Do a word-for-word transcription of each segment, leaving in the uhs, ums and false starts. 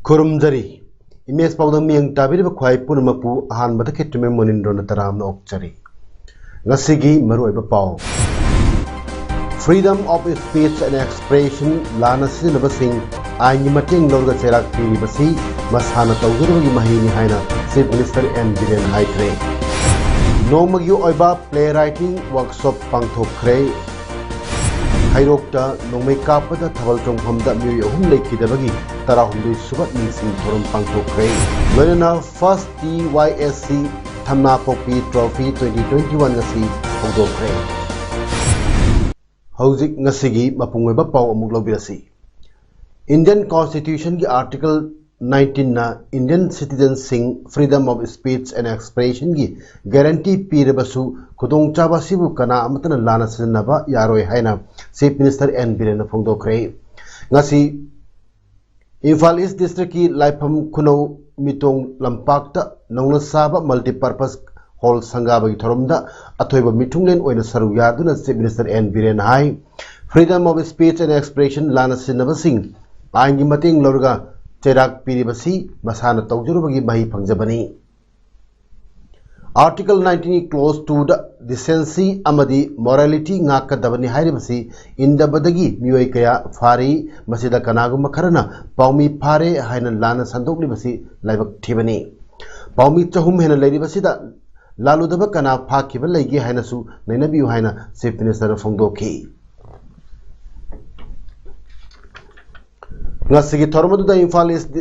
ꯈꯨꯔꯨꯝꯖꯔꯤ꯫ Image ꯄꯥꯎꯗꯝ ꯃꯤꯠꯌꯦꯡ ꯇꯥꯕꯤꯔꯤꯕ ꯈ꯭ꯋꯥꯏ ꯄꯨꯝꯅꯃꯛꯄꯨ ꯑꯍꯥꯟꯕꯗ ꯈꯦꯇ꯭ꯔꯤꯃꯌꯨꯝ ꯃꯣꯅꯤꯟꯗ꯭ꯔꯣꯅ ꯇꯔꯥꯝꯅ ꯑꯣꯛꯆꯔꯤ꯫ ꯉꯁꯤꯒꯤ ꯃꯔꯨꯑꯣꯏꯕ ꯄꯥꯎ꯫ Freedom of speech and expression ꯂꯥꯟꯅ ꯁꯤꯖꯤꯟꯅꯕꯁꯤꯡ ꯑꯥꯏꯟꯒꯤ ꯃꯇꯦꯡ ꯂꯧꯔꯒ ꯆꯩꯔꯥꯛ ꯄꯤꯔꯤꯕꯁꯤ ꯃꯁꯥꯅ ꯇꯧꯖꯔꯨꯕꯒꯤ ꯃꯍꯩꯅꯤ ꯍꯥꯏꯅ Chief Minister ꯑꯦꯟ ꯕꯤꯔꯦꯟ ꯍꯥꯏꯈ꯭ꯔꯦ꯫ ꯅꯣꯡꯃꯒꯤ ꯑꯣꯏꯕ play writing workshop ꯄꯥꯡꯊꯣꯛꯈ꯭ꯔꯦ꯫ ꯍꯩꯔꯣꯛꯇ ꯅꯣꯡꯃꯩ ꯀꯥꯞꯄꯗ ꯊꯥꯕꯜ ꯆꯣꯡꯐꯝꯗ ꯃꯤꯑꯣꯏ ꯑꯍꯨꯝ ꯂꯩꯈꯤꯗꯕꯒꯤ ꯇꯔꯥꯍꯨꯝꯗꯣꯏ ꯁꯨꯕ ꯅꯤꯡꯁꯤꯡ ꯊꯧꯔꯝ ꯄꯥꯡꯊꯣꯛꯈ꯭ꯔꯦ꯫ ꯂꯣꯏꯅꯅ First T Y S C ꯊꯝꯅꯥꯄꯣꯛꯄꯤ Trophy twenty twenty-one ꯉꯁꯤ ꯍꯧꯗꯣꯛꯈ꯭ꯔꯦ꯫ ꯍꯧꯖꯤꯛ ꯉꯁꯤꯒꯤ ꯃꯄꯨꯡ ꯑꯣꯏꯕ ꯄꯥꯎ ꯑꯃꯨꯛ ꯂꯧꯕꯤꯔꯁꯤ꯫ Indian Constitution ꯒꯤ Article nineteen ꯅ Indian citizen ꯁꯤꯡ freedom of speech and expression ꯒꯤ guarantee ꯄꯤꯔꯕꯁꯨ, ꯈꯨꯗꯣꯡꯆꯥꯕ ꯑꯁꯤꯕꯨ ꯀꯅꯥ ꯑꯃꯠꯇꯅ ꯂꯥꯟꯅ ꯁꯤꯖꯤꯟꯅꯕ ꯌꯥꯔꯣꯏ ꯍꯥꯏꯅ Chief Minister ꯑꯦꯟ ꯕꯤꯔꯦꯟꯅ ꯐꯣꯡꯗꯣꯛꯈ꯭ꯔꯦ꯫ ꯉꯁꯤ ꯏꯝꯐꯥꯜ East District ꯀꯤ ꯂꯥꯏꯐꯝ ꯈꯨꯅꯧ ꯃꯤꯇꯣꯡ ꯂꯝꯄꯥꯛꯇ ꯅꯧꯅ ꯁꯥꯕ Multipurpose Hall ꯁꯪꯒꯥꯕꯒꯤ ꯊꯧꯔꯝꯗ ꯑꯊꯣꯏꯕ ꯃꯤꯊꯨꯡꯂꯦꯟ ꯑꯣꯏꯅ ꯁꯔꯨꯛ ꯌꯥꯗꯨꯅ Chief Minister ꯑꯦꯟ ꯕꯤꯔꯦꯟꯅ ꯍꯥꯏ, freedom of speech and expression ꯂꯥꯟꯅ ꯁꯤꯖꯤꯟꯅꯕꯁꯤꯡ ꯑꯥꯏꯟꯒꯤ ꯃꯇꯦꯡ ꯂꯧꯔꯒ ꯆꯩꯔꯥꯛ ꯄꯤꯔꯤꯕꯁꯤ ꯃꯁꯥꯅ ꯇꯧꯖꯔꯨꯕꯒꯤ ꯃꯍꯩ ꯐꯪꯖꯕꯅꯤ꯫ Article nineteen ꯒꯤ clause two ꯗ decency ꯑꯃꯗꯤ morality ꯉꯥꯛꯀꯗꯕꯅꯤ ꯍꯥꯏꯔꯤꯕꯁꯤ ꯏꯟꯗꯕꯗꯒꯤ ꯃꯤꯑꯣꯏ ꯀꯌꯥ ꯐꯥꯔꯤ꯫ ꯃꯁꯤꯗ ꯀꯅꯥꯒꯨꯝꯕ ꯈꯔꯅ ꯄꯥꯎꯃꯤ ꯐꯥꯔꯦ ꯍꯥꯏꯅ ꯂꯥꯟꯅ ꯁꯟꯗꯣꯛꯂꯤꯕꯁꯤ ꯂꯥꯏꯕꯛ ꯊꯤꯕꯅꯤ꯫ ꯄꯥꯎꯃꯤ ꯆꯍꯨꯝ ꯍꯦꯟꯅ ꯂꯩꯔꯤꯕꯁꯤꯗ ꯂꯥꯜꯂꯨꯗꯕ ꯀꯅꯥ ꯐꯥꯈꯤꯕ ꯂꯩꯒꯦ ꯍꯥꯏꯅꯁꯨ ꯅꯩꯅꯕꯤꯌꯨ ꯍꯥꯏꯅ Chief Minister ꯅ ꯐꯣꯡꯗꯣꯛꯈꯤ꯫ ꯉꯁꯤꯒꯤ ꯊꯧꯔꯝ ꯑꯗꯨꯗ ꯏꯝꯐꯥꯜ East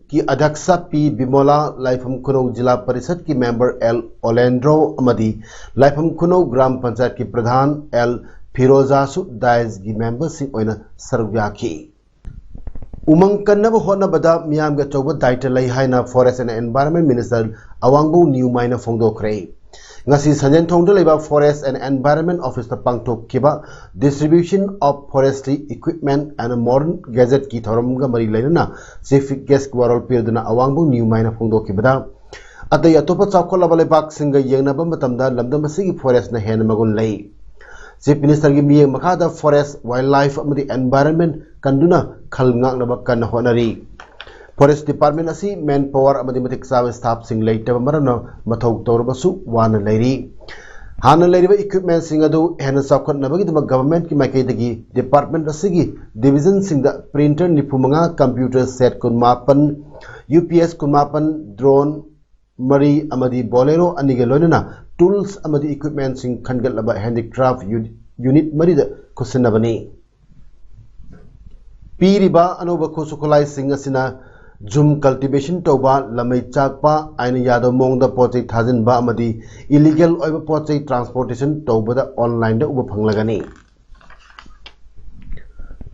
ꯀꯤ ꯑꯙ꯭ꯌꯛꯁ ꯄꯤ ꯕꯤꯃꯣꯂꯥ, ꯂꯥꯏꯐꯝ ꯈꯨꯅꯧ ꯖꯤꯂꯥ ꯄꯔꯤꯁꯠꯀꯤ member ꯑꯦꯜ ꯑꯣꯂꯦꯟꯗ꯭ꯔꯣ ꯑꯃꯗꯤ ꯂꯥꯏꯐꯝ ꯈꯨꯅꯧ ꯒ꯭ꯔꯥꯝ ꯄꯟꯆꯥꯌꯠꯀꯤ ꯄ꯭ꯔꯙꯥꯟ ꯑꯦꯜ ꯐꯤꯔꯣꯖꯥꯁꯨ dais ꯀꯤ member ꯁꯤꯡ ꯑꯣꯏꯅ ꯁꯔꯨꯛ ꯌꯥꯈꯤ꯫ ꯎꯃꯪ ꯀꯟꯅꯕ ꯍꯣꯠꯅꯕꯗ ꯃꯤꯌꯥꯝꯒꯤ ꯑꯆꯧꯕ ꯗꯥꯏꯇ ꯂꯩ ꯍꯥꯏꯅ Forest and Environment Minister ꯑꯋꯥꯡꯕꯧ ꯅꯤꯌꯨꯃꯥꯏꯅ ꯐꯣꯡꯗꯣꯛꯈ꯭ꯔꯦ꯫ ꯉꯁꯤ ꯁꯟꯖꯦꯟꯊꯣꯡꯗ ꯂꯩꯕ Forest and Environment Office ꯇ ꯄꯥꯡꯊꯣꯛꯈꯤꯕ Distribution of Forestry Equipment and Modern Gadget ꯀꯤ ꯊꯧꯔꯝꯒ ꯃꯔꯤ ꯂꯩꯅꯅ Chief Guest ꯀꯤ ꯋꯥꯔꯣꯜ ꯄꯤꯔꯗꯨꯅ ꯑꯋꯥꯡꯕꯧ ꯅꯤꯌꯨꯃꯥꯏꯅ ꯐꯣꯡꯗꯣꯛꯈꯤꯕꯗ, ꯑꯇꯩ ꯑꯇꯣꯞꯄ ꯆꯥꯎꯈꯠꯂꯕ ꯂꯩꯕꯥꯛꯁꯤꯡꯒ ꯌꯦꯡꯅꯕ ꯃꯇꯝꯗ ꯂꯝꯗꯝ ꯑꯁꯤꯒꯤ forest ꯅ ꯍꯦꯟꯅ ꯃꯒꯨꯟ ꯂꯩ꯫ Chief Minister ꯒꯤ ꯃꯤꯠꯌꯦꯡ ꯃꯈꯥꯗ forest, wildlife ꯑꯃꯗꯤ environment ꯀꯟꯗꯨꯅ ꯈꯜ ꯉꯥꯛꯅꯕ ꯀꯟꯅ ꯍꯣꯠꯅꯔꯤ꯫ Forest Department ꯑꯁꯤ manpower ꯑꯃꯗꯤ ꯃꯇꯤꯛ ꯆꯥꯕ staffꯁꯤꯡ ꯂꯩꯇꯕ ꯃꯔꯝꯅ ꯃꯊꯧ ꯇꯧꯔꯕꯁꯨ ꯋꯥꯅ ꯂꯩꯔꯤ꯫ ꯍꯥꯟꯅ ꯂꯩꯔꯤꯕ equipmentꯁꯤꯡ ꯑꯗꯨ ꯍꯦꯟꯅ ꯆꯥꯎꯈꯠꯅꯕꯒꯤꯗꯃꯛ governmentꯀꯤ ꯃꯥꯏꯀꯩꯗꯒꯤ department ꯑꯁꯤꯒꯤ divisionꯁꯤꯡꯗ printer ꯅꯤꯐꯨ ꯃꯉꯥ, computer set ꯀꯨꯟꯃꯥꯄꯟ, UPS ꯀꯨꯟꯃꯥꯄꯟ, drone ꯃꯔꯤ ꯑꯃꯗꯤ Bolero ꯑꯅꯤꯒ ꯂꯣꯏꯅꯅ tools ꯑꯃꯗꯤ equipmentꯁꯤꯡ ꯈꯟꯒꯠꯂꯕ handicraft unit ꯃꯔꯤꯗ ꯈꯨꯠꯁꯤꯟꯅꯕꯅꯤ꯫ ꯄꯤꯔꯤꯕ ꯑꯅꯧꯕ ꯈꯨꯠꯁꯨ ꯈꯨꯠꯂꯥꯏꯁꯤꯡ ꯑꯁꯤꯅ ꯖꯨꯝ cultivation ꯇꯧꯕ, ꯂꯝꯃꯩ ꯆꯥꯛꯄ, ꯑꯥꯏꯟꯅ ꯌꯥꯗꯕ ꯃꯑꯣꯡꯗ ꯄꯣꯠ ꯆꯩ ꯊꯥꯖꯤꯟꯕ ꯑꯃꯗꯤ illegal ꯑꯣꯏꯕ ꯄꯣꯠ ꯆꯩ transportation ꯇꯧꯕꯗ onlineꯗ ꯎꯕ ꯐꯪꯂꯒꯅꯤ꯫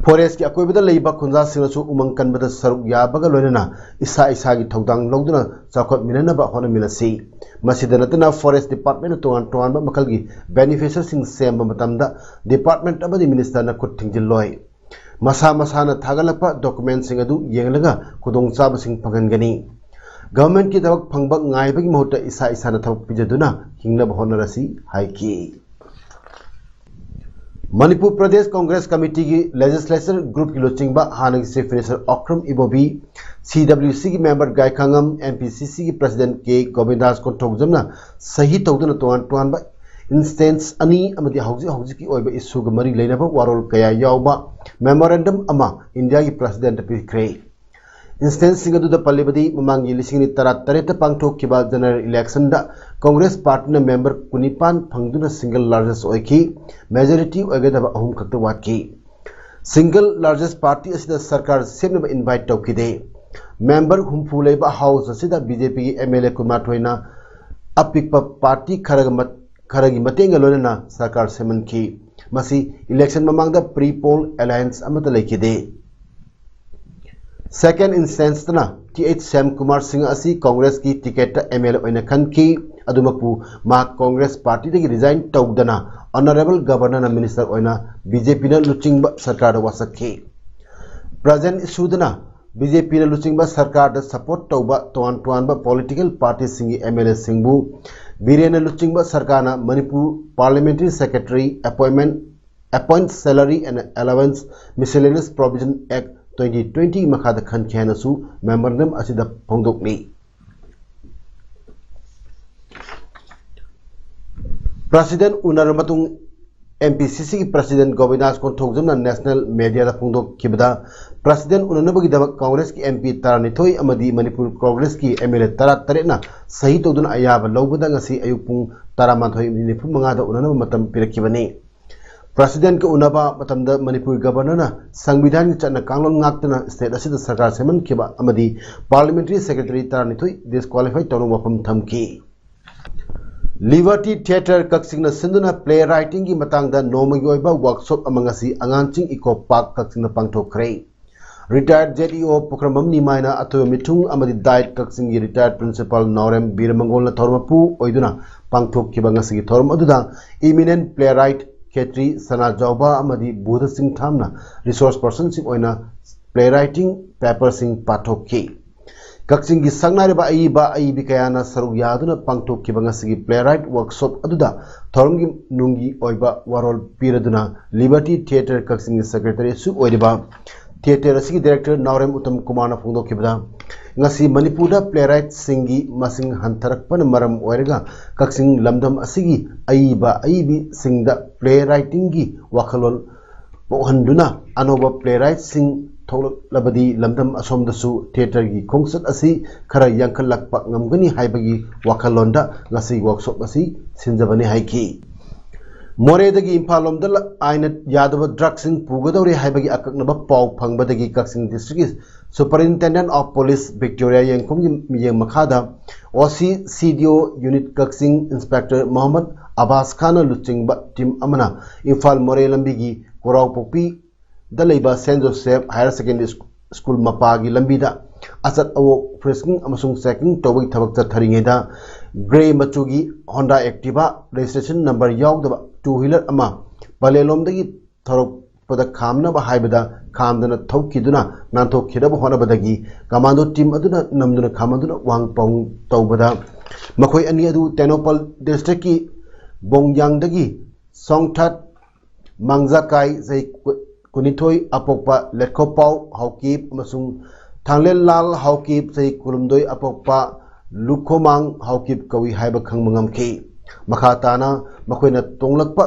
Forestꯀꯤ ꯑꯀꯣꯏꯕꯗ ꯂꯩꯕ ꯈꯨꯟꯖꯥꯁꯤꯡꯅꯁꯨ ꯎꯃꯪ ꯀꯟꯕꯗ ꯁꯔꯨꯛ ꯌꯥꯕꯒ ꯂꯣꯏꯅꯅ ꯏꯁꯥ ꯏꯁꯥꯒꯤ ꯊꯧꯗꯥꯡ ꯂꯧꯗꯨꯅ ꯆꯥꯎꯈꯠꯃꯤꯟꯅꯅꯕ ꯍꯣꯠꯅꯃꯤꯟꯅꯁꯤ꯫ ꯃꯁꯤꯗ ꯅꯠꯇꯅ Forest Departmentꯅ ꯇꯣꯉꯥꯟ ꯇꯣꯉꯥꯟꯕ ꯃꯈꯜꯒꯤ beneficiaryꯁꯤꯡ ꯁꯦꯝꯕ ꯃꯇꯝꯗ department ꯑꯃꯗꯤ ministerꯅ ꯈꯨꯠ ꯊꯤꯡꯖꯤꯜꯂꯣꯏ꯫ ꯃꯁꯥ ꯃꯁꯥꯅ ꯊꯥꯒꯠꯂꯛꯄ documentꯁꯤꯡ ꯑꯗꯨ ꯌꯦꯡꯂꯒ ꯈꯨꯗꯣꯡꯆꯥꯕꯁꯤꯡ ꯐꯪꯍꯟꯒꯅꯤ꯫ Governmentꯀꯤ ꯊꯕꯛ ꯐꯪꯕ ꯉꯥꯏꯕꯒꯤ ꯃꯍꯨꯠꯇ ꯏꯁꯥ ꯏꯁꯥꯅ ꯊꯕꯛ ꯄꯤꯖꯗꯨꯅ ꯍꯤꯡꯅꯕ ꯍꯣꯠꯅꯔꯁꯤ ꯍꯥꯏꯈꯤ꯫ ꯃꯅꯤꯄꯨꯔ ꯄ꯭ꯔꯗꯦꯁ ꯀꯪꯒ꯭ꯔꯦꯁ ꯀꯃꯤꯇꯤꯒꯤ legislature groupꯀꯤ ꯂꯨꯆꯤꯡꯕ ꯍꯥꯟꯅꯒꯤ chief minister ꯑꯣꯀ꯭ꯔꯝ ꯏꯕꯣꯕꯤ, CWCꯒꯤ member ꯒꯥꯏꯈꯥꯉꯝ, MPCCꯒꯤ president ꯀꯦ ꯒꯣꯕꯤꯟꯗꯥꯁ ꯀꯣꯟꯊꯧꯖꯝꯅ ꯁꯍꯤ ꯇꯧꯗꯨꯅ ꯇꯣꯉꯥꯟ ꯇꯣꯉꯥꯟꯕ instance ꯑꯅꯤ ꯑꯃꯗꯤ ꯍꯧꯖꯤꯛ ꯍꯧꯖꯤꯛꯀꯤ ꯑꯣꯏꯕ issueꯒ ꯃꯔꯤ ꯂꯩꯅꯕ ꯋꯥꯔꯣꯜ ꯀꯌꯥ ꯌꯥꯎꯕ memorandum ꯑꯃ Indiaꯒꯤ presidentꯇ ꯄꯤꯈ꯭ꯔꯦ꯫ Instanceꯁꯤꯡ ꯑꯗꯨꯗ ꯄꯜꯂꯤꯕꯗꯤ ꯃꯃꯥꯡꯒꯤ ꯂꯤꯁꯤꯡ ꯑꯅꯤ ꯇꯔꯥꯇꯔꯦꯠꯇ ꯄꯥꯡꯊꯣꯛꯈꯤꯕ general electionꯗ Congress ꯄꯥꯔꯇꯤꯅ member ꯀꯨꯟꯅꯤꯄꯥꯟ ꯐꯪꯗꯨꯅ single largest ꯑꯣꯏꯈꯤ꯫ Majority ꯑꯣꯏꯒꯗꯕ ꯑꯍꯨꯝ ꯈꯛꯇ ꯋꯥꯠꯈꯤ꯫ Single largest party ꯑꯁꯤꯗ ꯁꯔꯀꯥꯔ ꯁꯦꯝꯅꯕ invite ꯇꯧꯈꯤꯗꯦ꯫ Member ꯍꯨꯝꯐꯨ ꯂꯩꯕ house ꯑꯁꯤꯗ BJPꯒꯤ MLA ꯀꯨꯟꯃꯥꯊꯣꯏꯅ ꯑꯄꯤꯛꯄ party ꯈꯔꯒ ꯃꯠ-, ꯈꯔꯒꯤ ꯃꯇꯦꯡꯒ ꯂꯣꯏꯅꯅ ꯁꯔꯀꯥꯔ ꯁꯦꯝꯍꯟꯈꯤ꯫ ꯃꯁꯤ election ꯃꯃꯥꯡꯗ pre-poll alliance ꯑꯃꯠꯇ ꯂꯩꯈꯤꯗꯦ꯫ Second instanceꯇꯅ Th ꯁ꯭ꯌꯥꯝ ꯀꯨꯃꯥꯔ ꯁꯤꯡꯍ ꯑꯁꯤ ꯀꯪꯒ꯭ꯔꯦꯁꯀꯤ ticketꯇ MLA ꯑꯣꯏꯅ ꯈꯟꯈꯤ꯫ ꯑꯗꯨꯃꯛꯄꯨ ꯃꯍꯥꯛ ꯀꯪꯒ꯭ꯔꯦꯁ partyꯗꯒꯤ resign ꯇꯧꯗꯅ honourable governorꯅ minister ꯑꯣꯏꯅ BJPꯅ ꯂꯨꯆꯤꯡꯕ ꯁꯔꯀꯥꯔꯗ ꯋꯥꯁꯛꯈꯤ꯫ Present issueꯗꯅ BJPꯅ ꯂꯨꯆꯤꯡꯕ ꯁꯔꯀꯥꯔꯗ support ꯇꯧꯕ ꯇꯣꯉꯥꯟ ꯇꯣꯉꯥꯟꯕ political partyꯁꯤꯡꯒꯤ MLAꯁꯤꯡꯕꯨ ꯕꯤꯔꯦꯟꯅ ꯂꯨꯆꯤꯡꯕ ꯁꯔꯀꯥꯔꯅ Manipur parliamentary secretary appointment, appoint salary and allowance, miscellaneous provision act twenty twenty ꯃꯈꯥꯗ ꯈꯟꯈꯤ ꯍꯥꯏꯅꯁꯨ memorandum ꯑꯁꯤꯗ ꯐꯣꯡꯗꯣꯛꯂꯤ꯫ President ꯎꯅꯔꯕ ꯃꯇꯨꯡ M P C C ꯒꯤ President ꯒꯣꯕꯤꯟꯗꯥꯁ ꯀꯣꯟꯊꯧꯖꯝꯅ national media ꯗ ꯐꯣꯡꯗꯣꯛꯈꯤꯕꯗ, President ꯎꯅꯅꯕꯒꯤꯗꯃꯛ Congress ꯀꯤ M P ꯇꯔꯥꯅꯤꯊꯣꯏ ꯑꯃꯗꯤ ꯃꯅꯤꯄꯨꯔ Congress ꯀꯤ M L A ꯇꯔꯥꯇꯔꯦꯠꯅ ꯁꯍꯤ ꯇꯧꯗꯨꯅ ꯑꯌꯥꯕ ꯂꯧꯕꯗ ꯉꯁꯤ ꯑꯌꯨꯛ ꯄꯨꯡ ꯇꯔꯥꯃꯥꯊꯣꯏ ꯃꯤꯅꯤꯠ ꯅꯤꯐꯨ ꯃꯉꯥꯗ ꯎꯅꯅꯕ ꯃꯇꯝ ꯄꯤꯔꯛꯈꯤꯕꯅꯤ꯫ President ꯀ ꯎꯅꯕ ꯃꯇꯝꯗ ꯃꯅꯤꯄꯨꯔ Governor ꯅ ꯁꯪꯕꯤꯙꯥꯟꯒꯤ ꯆꯠꯅ ꯀꯥꯡꯂꯣꯟ ꯉꯥꯛꯇꯨꯅ state ꯑꯁꯤꯗ ꯁꯔꯀꯥꯔ ꯁꯦꯝꯍꯟꯈꯤꯕ ꯑꯃꯗꯤ Parliamentary Secretary ꯇꯔꯥꯅꯤꯊꯣꯏ disqualify ꯇꯧꯅꯕ ꯋꯥꯐꯝ ꯊꯝꯈꯤ꯫ Liberty Theatre ꯀꯛꯆꯤꯡꯅ ꯁꯤꯟꯗꯨꯅ playwriting ꯒꯤ ꯃꯇꯥꯡꯗ ꯅꯣꯡꯃꯒꯤ ꯑꯣꯏꯕ workshop ꯑꯃ ꯉꯁꯤ ꯑꯉꯥꯟꯆꯤꯡ Eco Park ꯀꯛꯆꯤꯡꯗ ꯄꯥꯡꯊꯣꯛꯈ꯭ꯔꯦ꯫ Retired Z E O ꯄꯨꯈ꯭ꯔꯝꯕꯝ ꯅꯤꯃꯥꯏꯅ ꯑꯊꯣꯏꯕ ꯃꯤꯊꯨꯡ ꯑꯃꯗꯤ DIET ꯀꯛꯆꯤꯡꯒꯤ retired principal ꯅꯥꯎꯔꯦꯝ ꯕꯤꯔꯃꯪꯒꯣꯜꯅ ꯊꯧꯔꯝ ꯃꯄꯨ ꯑꯣꯏꯗꯨꯅ ꯄꯥꯡꯊꯣꯛꯈꯤꯕ ꯉꯁꯤꯒꯤ ꯊꯧꯔꯝ ꯑꯗꯨꯗ eminent playwright ꯈꯦꯇ꯭ꯔꯤ ꯁꯅꯥꯖꯥꯎꯕ ꯑꯃꯗꯤ ꯕꯨꯙ ꯆꯤꯡꯊꯥꯝꯅ resource person ꯁꯤꯡ ꯑꯣꯏꯅ playwriting paper ꯁꯤꯡ ꯄꯥꯊꯣꯛꯈꯤ꯫ ꯀꯛꯆꯤꯡꯒꯤ ꯁꯛꯅꯥꯏꯔꯕ ꯑꯏꯕ ꯑꯏꯕꯤ ꯀꯌꯥꯅ ꯁꯔꯨꯛ ꯌꯥꯗꯨꯅ ꯄꯥꯡꯊꯣꯛꯈꯤꯕ ꯉꯁꯤꯒꯤ playwright workshop ꯑꯗꯨꯗ ꯊꯧꯔꯝꯒꯤ ꯅꯨꯡꯒꯤ ꯑꯣꯏꯕ ꯋꯥꯔꯣꯜ ꯄꯤꯔꯗꯨꯅ Liberty Theatre ꯀꯛꯆꯤꯡꯒꯤ secretary ꯁꯨ ꯑꯣꯏꯔꯤꯕ theatre ꯑꯁꯤꯒꯤ director ꯅꯥꯎꯔꯦꯝ ꯎꯠꯇꯝ ꯀꯨꯃꯥꯔꯅ ꯐꯣꯡꯗꯣꯛꯈꯤꯕꯗ, ꯉꯁꯤ ꯃꯅꯤꯄꯨꯔꯗ playwright ꯁꯤꯡꯒꯤ ꯃꯁꯤꯡ ꯍꯟꯊꯔꯛꯄꯅ ꯃꯔꯝ ꯑꯣꯏꯔꯒ ꯀꯛꯆꯤꯡ ꯂꯝꯗꯝ ꯑꯁꯤꯒꯤ ꯑꯏꯕ ꯑꯏꯕꯤꯁꯤꯡꯗ playwriting ꯒꯤ ꯋꯥꯈꯜꯂꯣꯟ ꯄꯣꯛꯍꯟꯗꯨꯅ ꯑꯅꯧꯕ playwright ꯁꯤꯡ ꯊꯣꯛꯂꯛꯂꯕꯗꯤ ꯂꯝꯗꯝ ꯑꯁꯣꯝꯗꯁꯨ theatre ꯒꯤ ꯈꯣꯡꯆꯠ ꯑꯁꯤ ꯈꯔ ꯌꯥꯡꯈꯠꯂꯛꯄ ꯉꯝꯒꯅꯤ ꯍꯥꯏꯕꯒꯤ ꯋꯥꯈꯜꯂꯣꯟꯗ ꯉꯁꯤ workshop ꯑꯁꯤ ꯁꯤꯟꯖꯕꯅꯤ ꯍꯥꯏꯈꯤ꯫ ꯃꯣꯔꯦꯗꯒꯤ ꯏꯝꯐꯥꯜ ꯂꯣꯝꯗ ꯂ-, ꯑꯥꯏꯟꯅ ꯌꯥꯗꯕ drug ꯁꯤꯡ ꯄꯨꯒꯗꯧꯔꯤ ꯍꯥꯏꯕꯒꯤ ꯑꯀꯛꯅꯕ ꯄꯥꯎ ꯐꯪꯕꯗꯒꯤ ꯀꯛꯆꯤꯡ district ꯀꯤ Superintendent of Police Victoria ꯌꯦꯡꯈꯨꯝꯒꯤ ꯃꯤꯠꯌꯦꯡ ꯃꯈꯥꯗ O C C D O unit ꯀꯛꯆꯤꯡ Inspector ꯃꯣꯍꯝꯃꯗ ꯑꯕꯥꯁ ꯈꯥꯟꯅ ꯂꯨꯆꯤꯡꯕ team ꯑꯃꯅ ꯏꯝꯐꯥꯜ ꯃꯣꯔꯦ ꯂꯝꯕꯤꯒꯤ ꯀꯣꯔꯥꯎꯄꯣꯛꯄꯤꯗ ꯂꯩꯕ Saint Joseph Higher Secondary School ꯃꯄꯥꯒꯤ ꯂꯝꯕꯤꯗ ꯑꯆꯠ ꯑꯋꯣꯛ frisking ꯑꯃꯁꯨꯡ checking ꯇꯧꯕꯒꯤ ꯊꯕꯛ ꯆꯠꯊꯔꯤꯉꯩꯗ grey ꯃꯆꯨꯒꯤ Honda Activa registration number ꯌꯥꯎꯗꯕ two wheeler ꯑꯃ ꯄꯂꯦꯜꯂꯣꯝꯗꯒꯤ ꯊꯧꯔꯛꯄꯗ ꯈꯥꯝꯅꯕ ꯍꯥꯏꯕꯗ ꯈꯥꯝꯗꯅ ꯊꯧꯈꯤꯗꯨꯅ ꯅꯥꯟꯊꯣꯛꯈꯤꯅꯕ ꯍꯣꯠꯅꯕꯗꯒꯤ commando team ꯑꯗꯨꯅ ꯅꯝꯗꯨꯅ ꯈꯥꯝꯍꯟꯗꯨꯅ ꯋꯥꯍꯪ ꯄꯥꯎꯍꯪ ꯇꯧꯕꯗ ꯃꯈꯣꯏ ꯑꯅꯤ ꯑꯗꯨ ꯇꯦꯡꯅꯧꯄꯜ district ꯀꯤ ꯕꯣꯡꯌꯥꯡꯗꯒꯤ ꯁꯣꯡꯊꯥꯠ ꯃꯥꯡꯖꯥꯀꯥꯏ ꯆꯍꯤ ꯀꯨ-, ꯀꯨꯟꯅꯤꯊꯣꯏ ꯑꯄꯣꯛꯄ ꯂꯦꯠꯈꯣꯄꯥꯎ ꯍꯥꯎꯀꯤꯞ ꯑꯃꯁꯨꯡ ꯊꯥꯡꯂꯦꯟꯂꯥꯜ ꯍꯥꯎꯀꯤꯞ ꯆꯍꯤ ꯀꯨꯟꯍꯨꯝꯗꯣꯏ ꯑꯄꯣꯛꯄ ꯂꯨꯈꯣꯃꯥꯡ ꯍꯥꯎꯀꯤꯞ ꯀꯧꯏ ꯍꯥꯏꯕ ꯈꯪꯕ ꯉꯝꯈꯤ꯫ ꯃꯈꯥ ꯇꯥꯅ ꯃꯈꯣꯏꯅ ꯇꯣꯡꯂꯛꯄ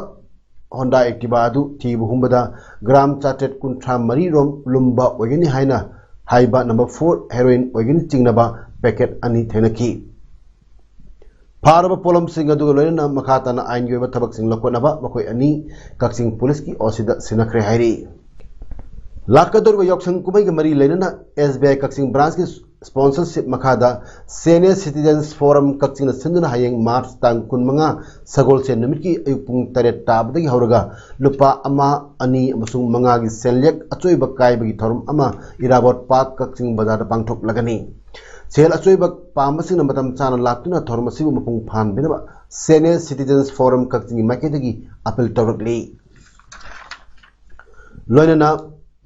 Honda Activa ꯑꯗꯨ ꯊꯤꯕ ꯍꯨꯝꯕꯗ gram ꯆꯥꯇ꯭ꯔꯦꯠ ꯀꯨꯟꯊ꯭ꯔꯥ ꯃꯔꯤ ꯔꯣꯝ ꯂꯨꯝꯕ ꯑꯣꯏꯒꯅꯤ ꯍꯥꯏꯅ ꯍꯥꯏꯕ number four heroin ꯑꯣꯏꯒꯅꯤ ꯆꯤꯡꯅꯕ packet ꯑꯅꯤ ꯊꯦꯡꯅꯈꯤ꯫ ꯐꯥꯔꯕ ꯄꯣꯠꯂꯝꯁꯤꯡ ꯑꯗꯨꯒ ꯂꯣꯏꯅꯅ ꯃꯈꯥ ꯇꯥꯅ ꯑꯥꯏꯟꯒꯤ ꯑꯣꯏꯕ ꯊꯕꯛꯁꯤꯡ ꯂꯧꯈꯠꯅꯕ ꯃꯈꯣꯏ ꯑꯅꯤ ꯀꯛꯆꯤꯡ ꯄꯨꯂꯤꯁꯀꯤ ꯑꯣꯁꯤꯗ ꯁꯤꯟꯅꯈ꯭ꯔꯦ ꯍꯥꯏꯔꯤ꯫ ꯂꯥꯛꯀꯗꯧꯔꯤꯕ ꯌꯥꯎꯁꯪ ꯀꯨꯝꯍꯩꯒ ꯃꯔꯤ ꯂꯩꯅꯅ S B I Kakching branchꯀꯤ sponsorship ꯃꯈꯥꯗ Senior Citizens Forum ꯀꯛꯆꯤꯡꯅ ꯁꯤꯟꯗꯨꯅ ꯍꯌꯦꯡ March ꯇꯥꯡ ꯀꯨꯟꯃꯉꯥ ꯁꯒꯣꯜꯁꯦꯟ ꯅꯨꯃꯤꯠꯀꯤ ꯑꯌꯨꯛ ꯄꯨꯡ ꯇꯔꯦꯠ ꯇꯥꯕꯗꯒꯤ ꯍꯧꯔꯒ ꯂꯨꯄꯥ ꯑꯃ, ꯑꯅꯤ ꯑꯃꯁꯨꯡ ꯃꯉꯥꯒꯤ ꯁꯦꯟꯌꯦꯛ ꯑꯆꯣꯏꯕ ꯀꯥꯏꯕꯒꯤ ꯊꯧꯔꯝ ꯑꯃ ꯏꯔꯥꯕꯣꯠ ꯄꯥꯔꯛ ꯀꯛꯆꯤꯡ ꯕꯖꯥꯔꯗ ꯄꯥꯡꯊꯣꯛꯂꯒꯅꯤ꯫ ꯁꯦꯜ ꯑꯆꯣꯏꯕ ꯄꯥꯝꯕꯁꯤꯡꯅ ꯃꯇꯝ ꯆꯥꯅ ꯂꯥꯛꯇꯨꯅ ꯊꯧꯔꯝ ꯑꯁꯤꯕꯨ ꯃꯄꯨꯡ ꯐꯥꯍꯟꯕꯤꯅꯕ Senior Citizens Forum ꯀꯛꯆꯤꯡꯒꯤ ꯃꯥꯏꯀꯩꯗꯒꯤ appeal ꯇꯧꯔꯛꯂꯤ꯫ ꯂꯣꯏꯅꯅ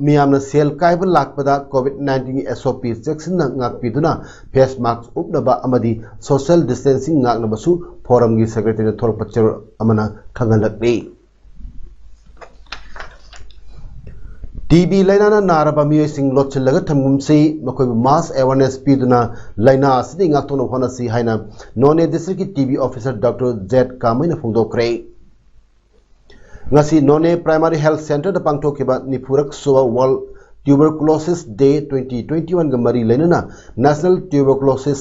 ꯃꯤꯌꯥꯝꯅ ꯁꯦꯜ ꯀꯥꯏꯕ ꯂꯥꯛꯄꯗ COVID nineteenꯒꯤ SOP ꯆꯦꯛꯁꯤꯟꯅ ꯉꯥꯛꯄꯤꯗꯨꯅ face mask ꯎꯞꯅꯕ ꯑꯃꯗꯤ social distancing ꯉꯥꯛꯅꯕꯁꯨ forumꯒꯤ secretaryꯅ ꯊꯣꯔꯛꯄ ꯆꯦꯔꯣꯜ ꯑꯃꯅ ꯈꯪꯍꯜꯂꯛꯂꯤ꯫ TB ꯂꯥꯏꯅꯥꯅ ꯅꯥꯔꯕ ꯃꯤꯑꯣꯏꯁꯤꯡ ꯂꯣꯠꯁꯤꯜꯂꯒ ꯊꯝꯒꯨꯝꯁꯤ, ꯃꯈꯣꯏꯕꯨ mass awareness ꯄꯤꯗꯨꯅ ꯂꯥꯏꯅꯥ ꯑꯁꯤꯗꯒꯤ ꯉꯥꯛꯊꯣꯛꯅꯕ ꯍꯣꯠꯅꯁꯤ ꯍꯥꯏꯅ Noney districtꯀꯤ TB officer Doctor Z ꯀꯥꯃꯩꯅ ꯐꯣꯡꯗꯣꯛꯈ꯭ꯔꯦ꯫ ꯉꯁꯤ Noney Primary Health Centreꯗ ꯄꯥꯡꯊꯣꯛꯈꯤꯕ ꯅꯤꯐꯨꯔꯛ ꯁꯨꯕ World Tuberculosis Day twenty twenty-oneꯒ ꯃꯔꯤ ꯂꯩꯅꯅ National Tuberculosis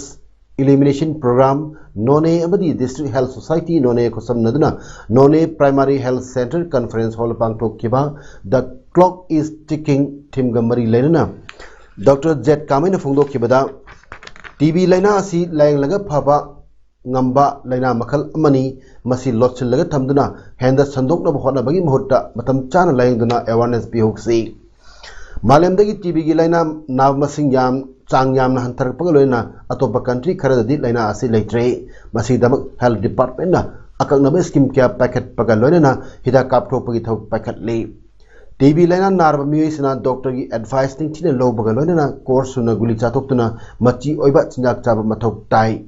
Elimination Program, Noney ꯑꯃꯗꯤ District Health Society Noney ꯈꯨꯠꯁꯝꯅꯗꯨꯅ Noney Primary Health Centre Conference Hall ꯄꯥꯡꯊꯣꯛꯈꯤꯕ The Clock is Ticking themeꯒ ꯃꯔꯤ ꯂꯩꯅꯅ Doctor Z ꯀꯥꯃꯩꯅ ꯐꯣꯡꯗꯣꯛꯈꯤꯕꯗ, TB ꯂꯥꯏꯅꯥ ꯑꯁꯤ ꯂꯥꯌꯦꯡꯂꯒ ꯐꯕ ꯉꯝꯕ ꯂꯥꯏꯅꯥ ꯃꯈꯜ ꯑꯃꯅꯤ꯫ ꯃꯁꯤ ꯂꯣꯠꯁꯤꯜꯂꯒ ꯊꯝꯗꯨꯅ ꯍꯦꯟꯅ ꯁꯟꯗꯣꯛꯅꯕ ꯍꯣꯠꯅꯕꯒꯤ ꯃꯍꯨꯠꯇ ꯃꯇꯝ ꯆꯥꯅ ꯂꯥꯌꯦꯡꯗꯨꯅ awareness ꯄꯤꯍꯧꯁꯤ꯫ ꯃꯥꯂꯦꯝꯗꯒꯤ TBꯒꯤ ꯂꯥꯏꯅꯥ ꯅꯥꯕ ꯃꯁꯤꯡ ꯌꯥꯝ, ꯆꯥꯡ ꯌꯥꯝꯅ ꯍꯟꯊꯔꯛꯄꯒ ꯂꯣꯏꯅꯅ ꯑꯇꯣꯞꯄ country ꯈꯔꯗꯗꯤ ꯂꯥꯏꯅꯥ ꯑꯁꯤ ꯂꯩꯇ꯭ꯔꯦ꯫ ꯃꯁꯤꯒꯤꯗꯃꯛ Health Departmentꯅ ꯑꯀꯛꯅꯕ scheme ꯀꯌꯥ ꯄꯥꯏꯈꯠꯄꯒ ꯂꯣꯏꯅꯅ ꯍꯤꯗꯥꯛ ꯀꯥꯞꯊꯣꯛꯄꯒꯤ ꯊꯕꯛ ꯄꯥꯏꯈꯠꯂꯤ꯫ TB ꯂꯥꯏꯅꯥ ꯅꯥꯔꯕ ꯃꯤꯑꯣꯏꯁꯤꯅ doctorꯒꯤ advice ꯅꯤꯡꯊꯤꯅ ꯂꯧꯕꯒ ꯂꯣꯏꯅꯅ course ꯁꯨꯅ ꯒꯨꯂꯤ ꯆꯥꯊꯣꯛꯇꯨꯅ ꯃꯆꯤ ꯑꯣꯏꯕ ꯆꯤꯟꯖꯥꯛ ꯆꯥꯕ ꯃꯊꯧ ꯇꯥꯏ꯫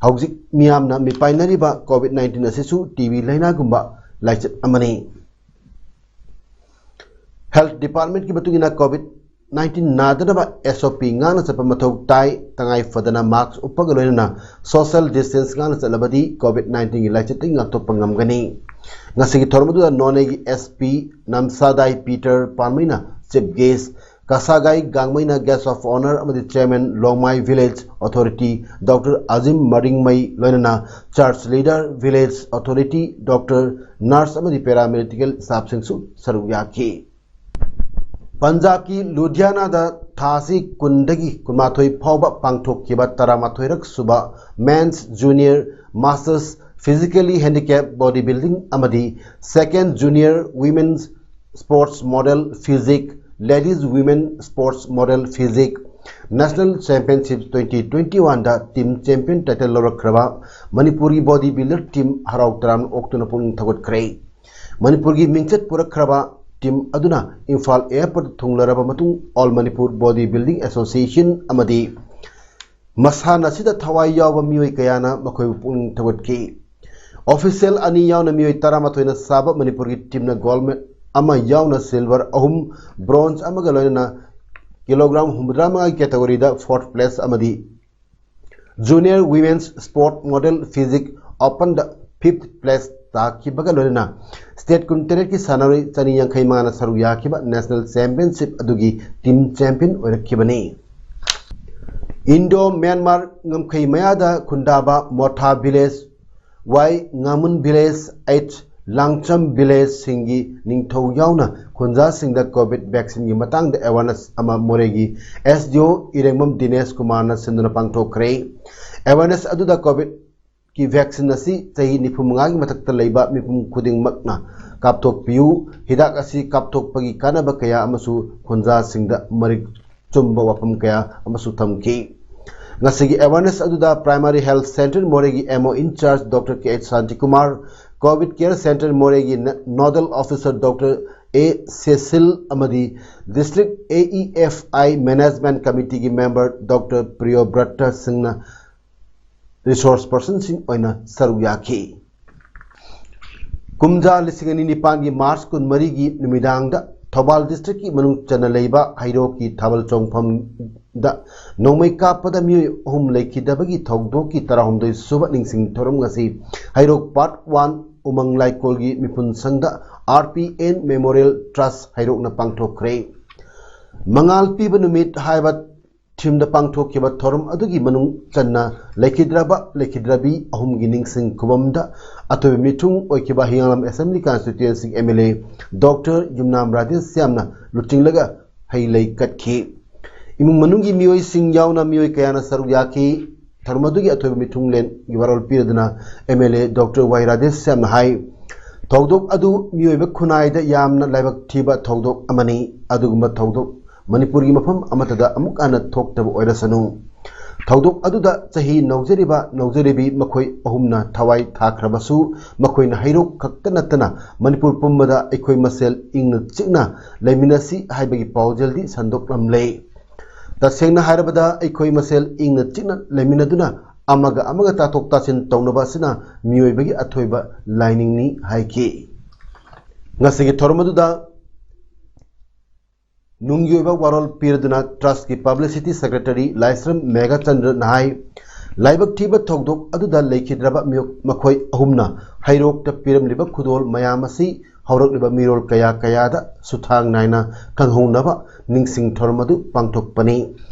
ꯍꯧꯖꯤꯛ ꯃꯤꯌꯥꯝꯅ ꯃꯤꯄꯥꯏꯅꯔꯤꯕ COVID nineteen ꯑꯁꯤꯁꯨ TB ꯂꯥꯏꯅꯥꯒꯨꯝꯕ ꯂꯥꯏꯆꯠ ꯑꯃꯅꯤ꯫ Health Department ꯀꯤ ꯃꯇꯨꯡ ꯏꯟꯅ COVID nineteen ꯅꯥꯗꯅꯕ S O P ꯉꯥꯛꯅ ꯆꯠꯄ ꯃꯊꯧ ꯇꯥꯏ꯫ ꯇꯉꯥꯏ ꯐꯗꯅ mask ꯎꯞꯄꯒ ꯂꯣꯏꯅꯅ social distance ꯉꯥꯛꯅ ꯆꯠꯂꯕꯗꯤ COVID nineteen ꯒꯤ ꯂꯥꯏꯆꯠꯇꯒꯤ ꯉꯥꯛꯊꯣꯛꯄ ꯉꯝꯒꯅꯤ꯫ ꯉꯁꯤꯒꯤ ꯊꯧꯔꯝ ꯑꯗꯨꯗ ꯅꯣꯅꯦꯒꯤ S P ꯅꯝꯁꯥꯗꯥꯏ ꯄꯤꯇꯔ ꯄꯥꯟꯃꯩꯅ chief guest, ꯀꯁꯥꯒꯥꯏ ꯒꯥꯡꯃꯩꯅ guest of honour ꯑꯃꯗꯤ chairman Longmai village authority Doctor Ajim Maringmei ꯂꯣꯏꯅꯅ church leader, village authority, doctor, nurse ꯑꯃꯗꯤ paramedical staff ꯁꯤꯡꯁꯨ ꯁꯔꯨꯛ ꯌꯥꯈꯤ꯫ ꯄꯟꯖꯥꯕꯀꯤ ꯂꯨꯙꯤꯌꯥꯅꯥꯗ ꯊꯥ ꯑꯁꯤ ꯀꯨꯟꯗꯒꯤ ꯀꯨꯟꯃꯥꯊꯣꯏ ꯐꯥꯎꯕ ꯄꯥꯡꯊꯣꯛꯈꯤꯕ ꯇꯔꯥꯃꯥꯊꯣꯏꯔꯛ ꯁꯨꯕ Men's Junior Masters Physically Handicap Bodybuilding ꯑꯃꯗꯤ Second Junior Women's Sports Model Physique, Ladies Women Sports Model Physique National Championship twenty twenty-one ꯗ team champion title ꯂꯧꯔꯛꯈ꯭ꯔꯕ ꯃꯅꯤꯄꯨꯔꯒꯤ body builder team ꯍꯔꯥꯎ ꯇꯔꯥꯝꯅ ꯑꯣꯛꯇꯨꯅ ꯄꯨꯛꯅꯤꯡ ꯊꯧꯒꯠꯈ꯭ꯔꯦ꯫ ꯃꯅꯤꯄꯨꯔꯒꯤ ꯃꯤꯡꯆꯠ ꯄꯨꯔꯛꯈ꯭ꯔꯕ team ꯑꯗꯨꯅ ꯏꯝꯐꯥꯜ airport ꯊꯨꯡꯂꯔꯕ ꯃꯇꯨꯡ All Manipur Body Building Association ꯑꯃꯗꯤ ꯃꯁꯥꯟꯅ ꯑꯁꯤꯗ ꯊꯋꯥꯏ ꯌꯥꯎꯕ ꯃꯤꯑꯣꯏ ꯀꯌꯥꯅ ꯃꯈꯣꯏꯕꯨ ꯄꯨꯛꯅꯤꯡ ꯊꯧꯒꯠꯈꯤ꯫ Official ꯑꯅꯤ ꯌꯥꯎꯅ ꯃꯤꯑꯣꯏ ꯇꯔꯥꯃꯥꯊꯣꯏꯅ ꯁꯥꯕ ꯃꯅꯤꯄꯨꯔꯒꯤ teamꯅ gold medal ꯑꯃ ꯌꯥꯎꯅ silver ꯑꯍꯨꯝ, bronze ꯑꯃꯒ ꯂꯣꯏꯅꯅ kilogram ꯍꯨꯝꯐꯨꯇꯔꯥꯃꯉꯥꯒꯤ categoryꯗ fourth place ꯑꯃꯗꯤ Junior Women's Sport Model Physique Openꯗ fifth place ꯇꯥꯈꯤꯕꯒ ꯂꯣꯏꯅꯅ state ꯀꯨꯟꯇꯔꯦꯠꯀꯤ ꯁꯥꯟꯅꯔꯣꯏ ꯆꯅꯤ ꯌꯥꯡꯈꯩ ꯃꯉꯥꯅ ꯁꯔꯨꯛ ꯌꯥꯈꯤꯕ national championship ꯑꯗꯨꯒꯤ team champion ꯑꯣꯏꯔꯛꯈꯤꯕꯅꯤ꯫ Indo Myanmar ꯉꯝꯈꯩ ꯃꯌꯥꯗ ꯈꯨꯟꯗꯥꯕ ꯃꯣꯊꯥ village, ꯋꯥꯏ ꯉꯥꯃꯨꯟ village, ꯑꯩꯆ ꯂꯥꯡꯆꯝ village ꯁꯤꯡꯒꯤ ꯅꯤꯡꯊꯧ ꯌꯥꯎꯅ ꯈꯨꯟꯖꯥꯁꯤꯡꯗ COVID vaccine ꯒꯤ ꯃꯇꯥꯡꯗ awareness ꯑꯃ ꯃꯣꯔꯦꯒꯤ S D O ꯏꯔꯦꯡꯕꯝ ꯗꯤꯅꯦꯁ ꯀꯨꯃꯥꯔꯅ ꯁꯤꯟꯗꯨꯅ ꯄꯥꯡꯊꯣꯛꯈ꯭ꯔꯦ꯫ Awareness ꯑꯗꯨꯗ COVID ꯀꯤ vaccine ꯑꯁꯤ ꯆꯍꯤ ꯅꯤꯐꯨ ꯃꯉꯥꯒꯤ ꯃꯊꯛꯇ ꯂꯩꯕ ꯃꯤꯄꯨꯝ ꯈꯨꯗꯤꯡꯃꯛꯅ ꯀꯥꯞꯊꯣꯛꯄꯤꯌꯨ꯫ ꯍꯤꯗꯥꯛ ꯑꯁꯤ ꯀꯥꯞꯊꯣꯛꯄꯒꯤ ꯀꯥꯟꯅꯕ ꯀꯌꯥ ꯑꯃꯁꯨ ꯈꯨꯟꯖꯥꯁꯤꯡꯗ ꯃꯔꯤꯛ ꯆꯨꯝꯕ ꯋꯥꯐꯝ ꯀꯌꯥ ꯑꯃꯁꯨ ꯊꯝꯈꯤ꯫ ꯉꯁꯤꯒꯤ awareness ꯑꯗꯨꯗ Primary Health Centre ꯃꯣꯔꯦꯒꯤ M O in charge Doctor K H Shantikumar, COVID Care Centre ꯃꯣꯔꯦꯒꯤ ꯅ-, Nodal Officer Doctor A Cecil ꯑꯃꯗꯤ District A E F I Management Committee ꯒꯤ member Doctor Priyobrata ꯁꯤꯡꯅ resource person ꯁꯤꯡ ꯑꯣꯏꯅ ꯁꯔꯨꯛ ꯌꯥꯈꯤ꯫ ꯀꯨꯝꯖꯥ ꯂꯤꯁꯤꯡ ꯑꯅꯤ ꯅꯤꯄꯥꯟꯒꯤ March ꯀꯨꯟꯃꯔꯤꯒꯤ ꯅꯨꯃꯤꯗꯥꯡꯗ ꯊꯧꯕꯥꯜ districtꯀꯤ ꯃꯅꯨꯡ ꯆꯟꯅ ꯂꯩꯕ ꯍꯩꯔꯣꯛꯀꯤ ꯊꯥꯕꯜ ꯆꯣꯡꯐꯝꯗ ꯅꯣꯡꯃꯩ ꯀꯥꯞꯄꯗ ꯃꯤꯑꯣꯏ ꯑꯍꯨꯝ ꯂꯩꯈꯤꯗꯕꯒꯤ ꯊꯧꯗꯣꯛꯀꯤ ꯇꯔꯥꯍꯨꯝꯗꯣꯏ ꯁꯨꯕ ꯅꯤꯡꯁꯤꯡ ꯊꯧꯔꯝ ꯉꯁꯤ ꯍꯩꯔꯣꯛ Part One ꯎꯃꯪ ꯂꯥꯏꯀꯣꯜꯒꯤ ꯃꯤꯄꯨꯟ ꯁꯪꯗ R P N Memorial Trust ꯍꯩꯔꯣꯛꯅ ꯄꯥꯡꯊꯣꯛꯈ꯭ꯔꯦ꯫ ꯃꯉꯥꯜ ꯄꯤꯕ ꯅꯨꯃꯤꯠ ꯍꯥꯏꯕ themeꯗ ꯄꯥꯡꯊꯣꯛꯈꯤꯕ ꯊꯧꯔꯝ ꯑꯗꯨꯒꯤ ꯃꯅꯨꯡ ꯆꯟꯅ ꯂꯩꯈꯤꯗ꯭ꯔꯕ ꯂꯩꯈꯤꯗ꯭ꯔꯕꯤ ꯑꯍꯨꯝꯒꯤ ꯅꯤꯡꯁꯤꯡ ꯈꯨꯕꯝꯗ ꯑꯊꯣꯏꯕ ꯃꯤꯊꯨꯡ ꯑꯣꯏꯈꯤꯕ ꯍꯤꯌꯥꯡꯂꯝ Assembly Constituency MLA Doctor ꯌꯨꯝꯅꯥꯝ ꯔꯥꯙꯦꯁ꯭ꯌꯥꯝꯅ ꯂꯨꯆꯤꯡꯂꯒ ꯍꯩ ꯂꯩ ꯀꯠꯈꯤ꯫ ꯏꯃꯨꯡ ꯃꯅꯨꯡꯒꯤ ꯃꯤꯑꯣꯏꯁꯤꯡ ꯌꯥꯎꯅ ꯃꯤꯑꯣꯏ ꯀꯌꯥꯅ ꯁꯔꯨꯛ ꯌꯥꯈꯤ꯫ ꯊꯧꯔꯝ ꯑꯗꯨꯒꯤ ꯑꯊꯣꯏꯕ ꯃꯤꯊꯨꯡꯂꯦꯟꯒꯤ ꯋꯥꯔꯣꯜ ꯄꯤꯔꯗꯨꯅ MLA Doctor ꯋꯥꯏ ꯔꯥꯙꯦꯁ꯭ꯌꯥꯝꯅ ꯍꯥꯏ, ꯊꯧꯗꯣꯛ ꯑꯗꯨ ꯃꯤꯑꯣꯏꯕ ꯈꯨꯟꯅꯥꯏꯗ ꯌꯥꯝꯅ ꯂꯥꯏꯕꯛ ꯊꯤꯕ ꯊꯧꯗꯣꯛ ꯑꯃꯅꯤ꯫ ꯑꯗꯨꯒꯨꯝꯕ ꯊꯧꯗꯣꯛ ꯃꯅꯤꯄꯨꯔꯒꯤ ꯃꯐꯝ ꯑꯃꯠꯇꯗ ꯑꯃꯨꯛ ꯍꯟꯅ ꯊꯣꯛꯇꯕ ꯑꯣꯏꯔꯁꯅꯨ꯫ ꯊꯧꯗꯣꯛ ꯑꯗꯨꯗ ꯆꯍꯤ ꯅꯧꯖꯔꯤꯕ ꯅꯧꯖꯔꯤꯕꯤ ꯃꯈꯣꯏ ꯑꯍꯨꯝꯅ ꯊꯋꯥꯏ ꯊꯥꯈ꯭ꯔꯕꯁꯨ, ꯃꯈꯣꯏꯅ ꯍꯩꯔꯣꯛ ꯈꯛꯇ ꯅꯠꯇꯅ ꯃꯅꯤꯄꯨꯔ ꯄꯨꯝꯕꯗ ꯑꯩꯈꯣꯏ ꯃꯁꯦꯜ ꯏꯪꯅ ꯆꯤꯛꯅ ꯂꯩꯃꯤꯟꯅꯁꯤ ꯍꯥꯏꯕꯒꯤ ꯄꯥꯎꯖꯦꯜꯗꯤ ꯁꯟꯗꯣꯛꯂꯝꯂꯦ꯫ ꯇꯁꯦꯡꯅ ꯍꯥꯏꯔꯕꯗ, ꯑꯩꯈꯣꯏ ꯃꯁꯦꯜ ꯏꯪꯅ ꯆꯤꯛꯅ ꯂꯩꯃꯤꯟꯅꯗꯨꯅ ꯑꯃꯒ ꯑꯃꯒ ꯇꯥꯊꯣꯛ ꯇꯥꯁꯤꯟ ꯇꯧꯅꯕ ꯑꯁꯤꯅ ꯃꯤꯑꯣꯏꯕꯒꯤ ꯑꯊꯣꯏꯕ ꯂꯥꯏꯅꯤꯡꯅꯤ ꯍꯥꯏꯈꯤ꯫ ꯉꯁꯤꯒꯤ ꯊꯧꯔꯝ ꯑꯗꯨꯗ ꯅꯨꯡꯒꯤ ꯑꯣꯏꯕ ꯋꯥꯔꯣꯜ ꯄꯤꯔꯗꯨꯅ Trustꯀꯤ Publicity Secretary ꯂꯥꯏꯁ꯭ꯔꯝ ꯃꯦꯘꯆꯟꯗ꯭ꯔꯅ ꯍꯥꯏ, ꯂꯥꯏꯕꯛ ꯊꯤꯕ ꯊꯧꯗꯣꯛ ꯑꯗꯨꯗ ꯂꯩꯈꯤꯗ꯭ꯔꯕ ꯃꯤꯑꯣ-, ꯃꯈꯣꯏ ꯑꯍꯨꯝꯅ ꯍꯩꯔꯣꯛꯇ ꯄꯤꯔꯝꯂꯤꯕ ꯈꯨꯗꯣꯜ ꯃꯌꯥꯝ ꯑꯁꯤ ꯍꯧꯔꯛꯂꯤꯕ ꯃꯤꯔꯣꯜ ꯀꯌꯥ ꯀꯌꯥꯗ ꯁꯨꯊꯥꯡ ꯅꯥꯏꯅ ꯈꯪꯍꯧꯅꯕ ꯅꯤꯡꯁꯤꯡ ꯊꯧꯔꯝ ꯑꯗꯨ ꯄꯥꯡꯊꯣꯛꯄꯅꯤ꯫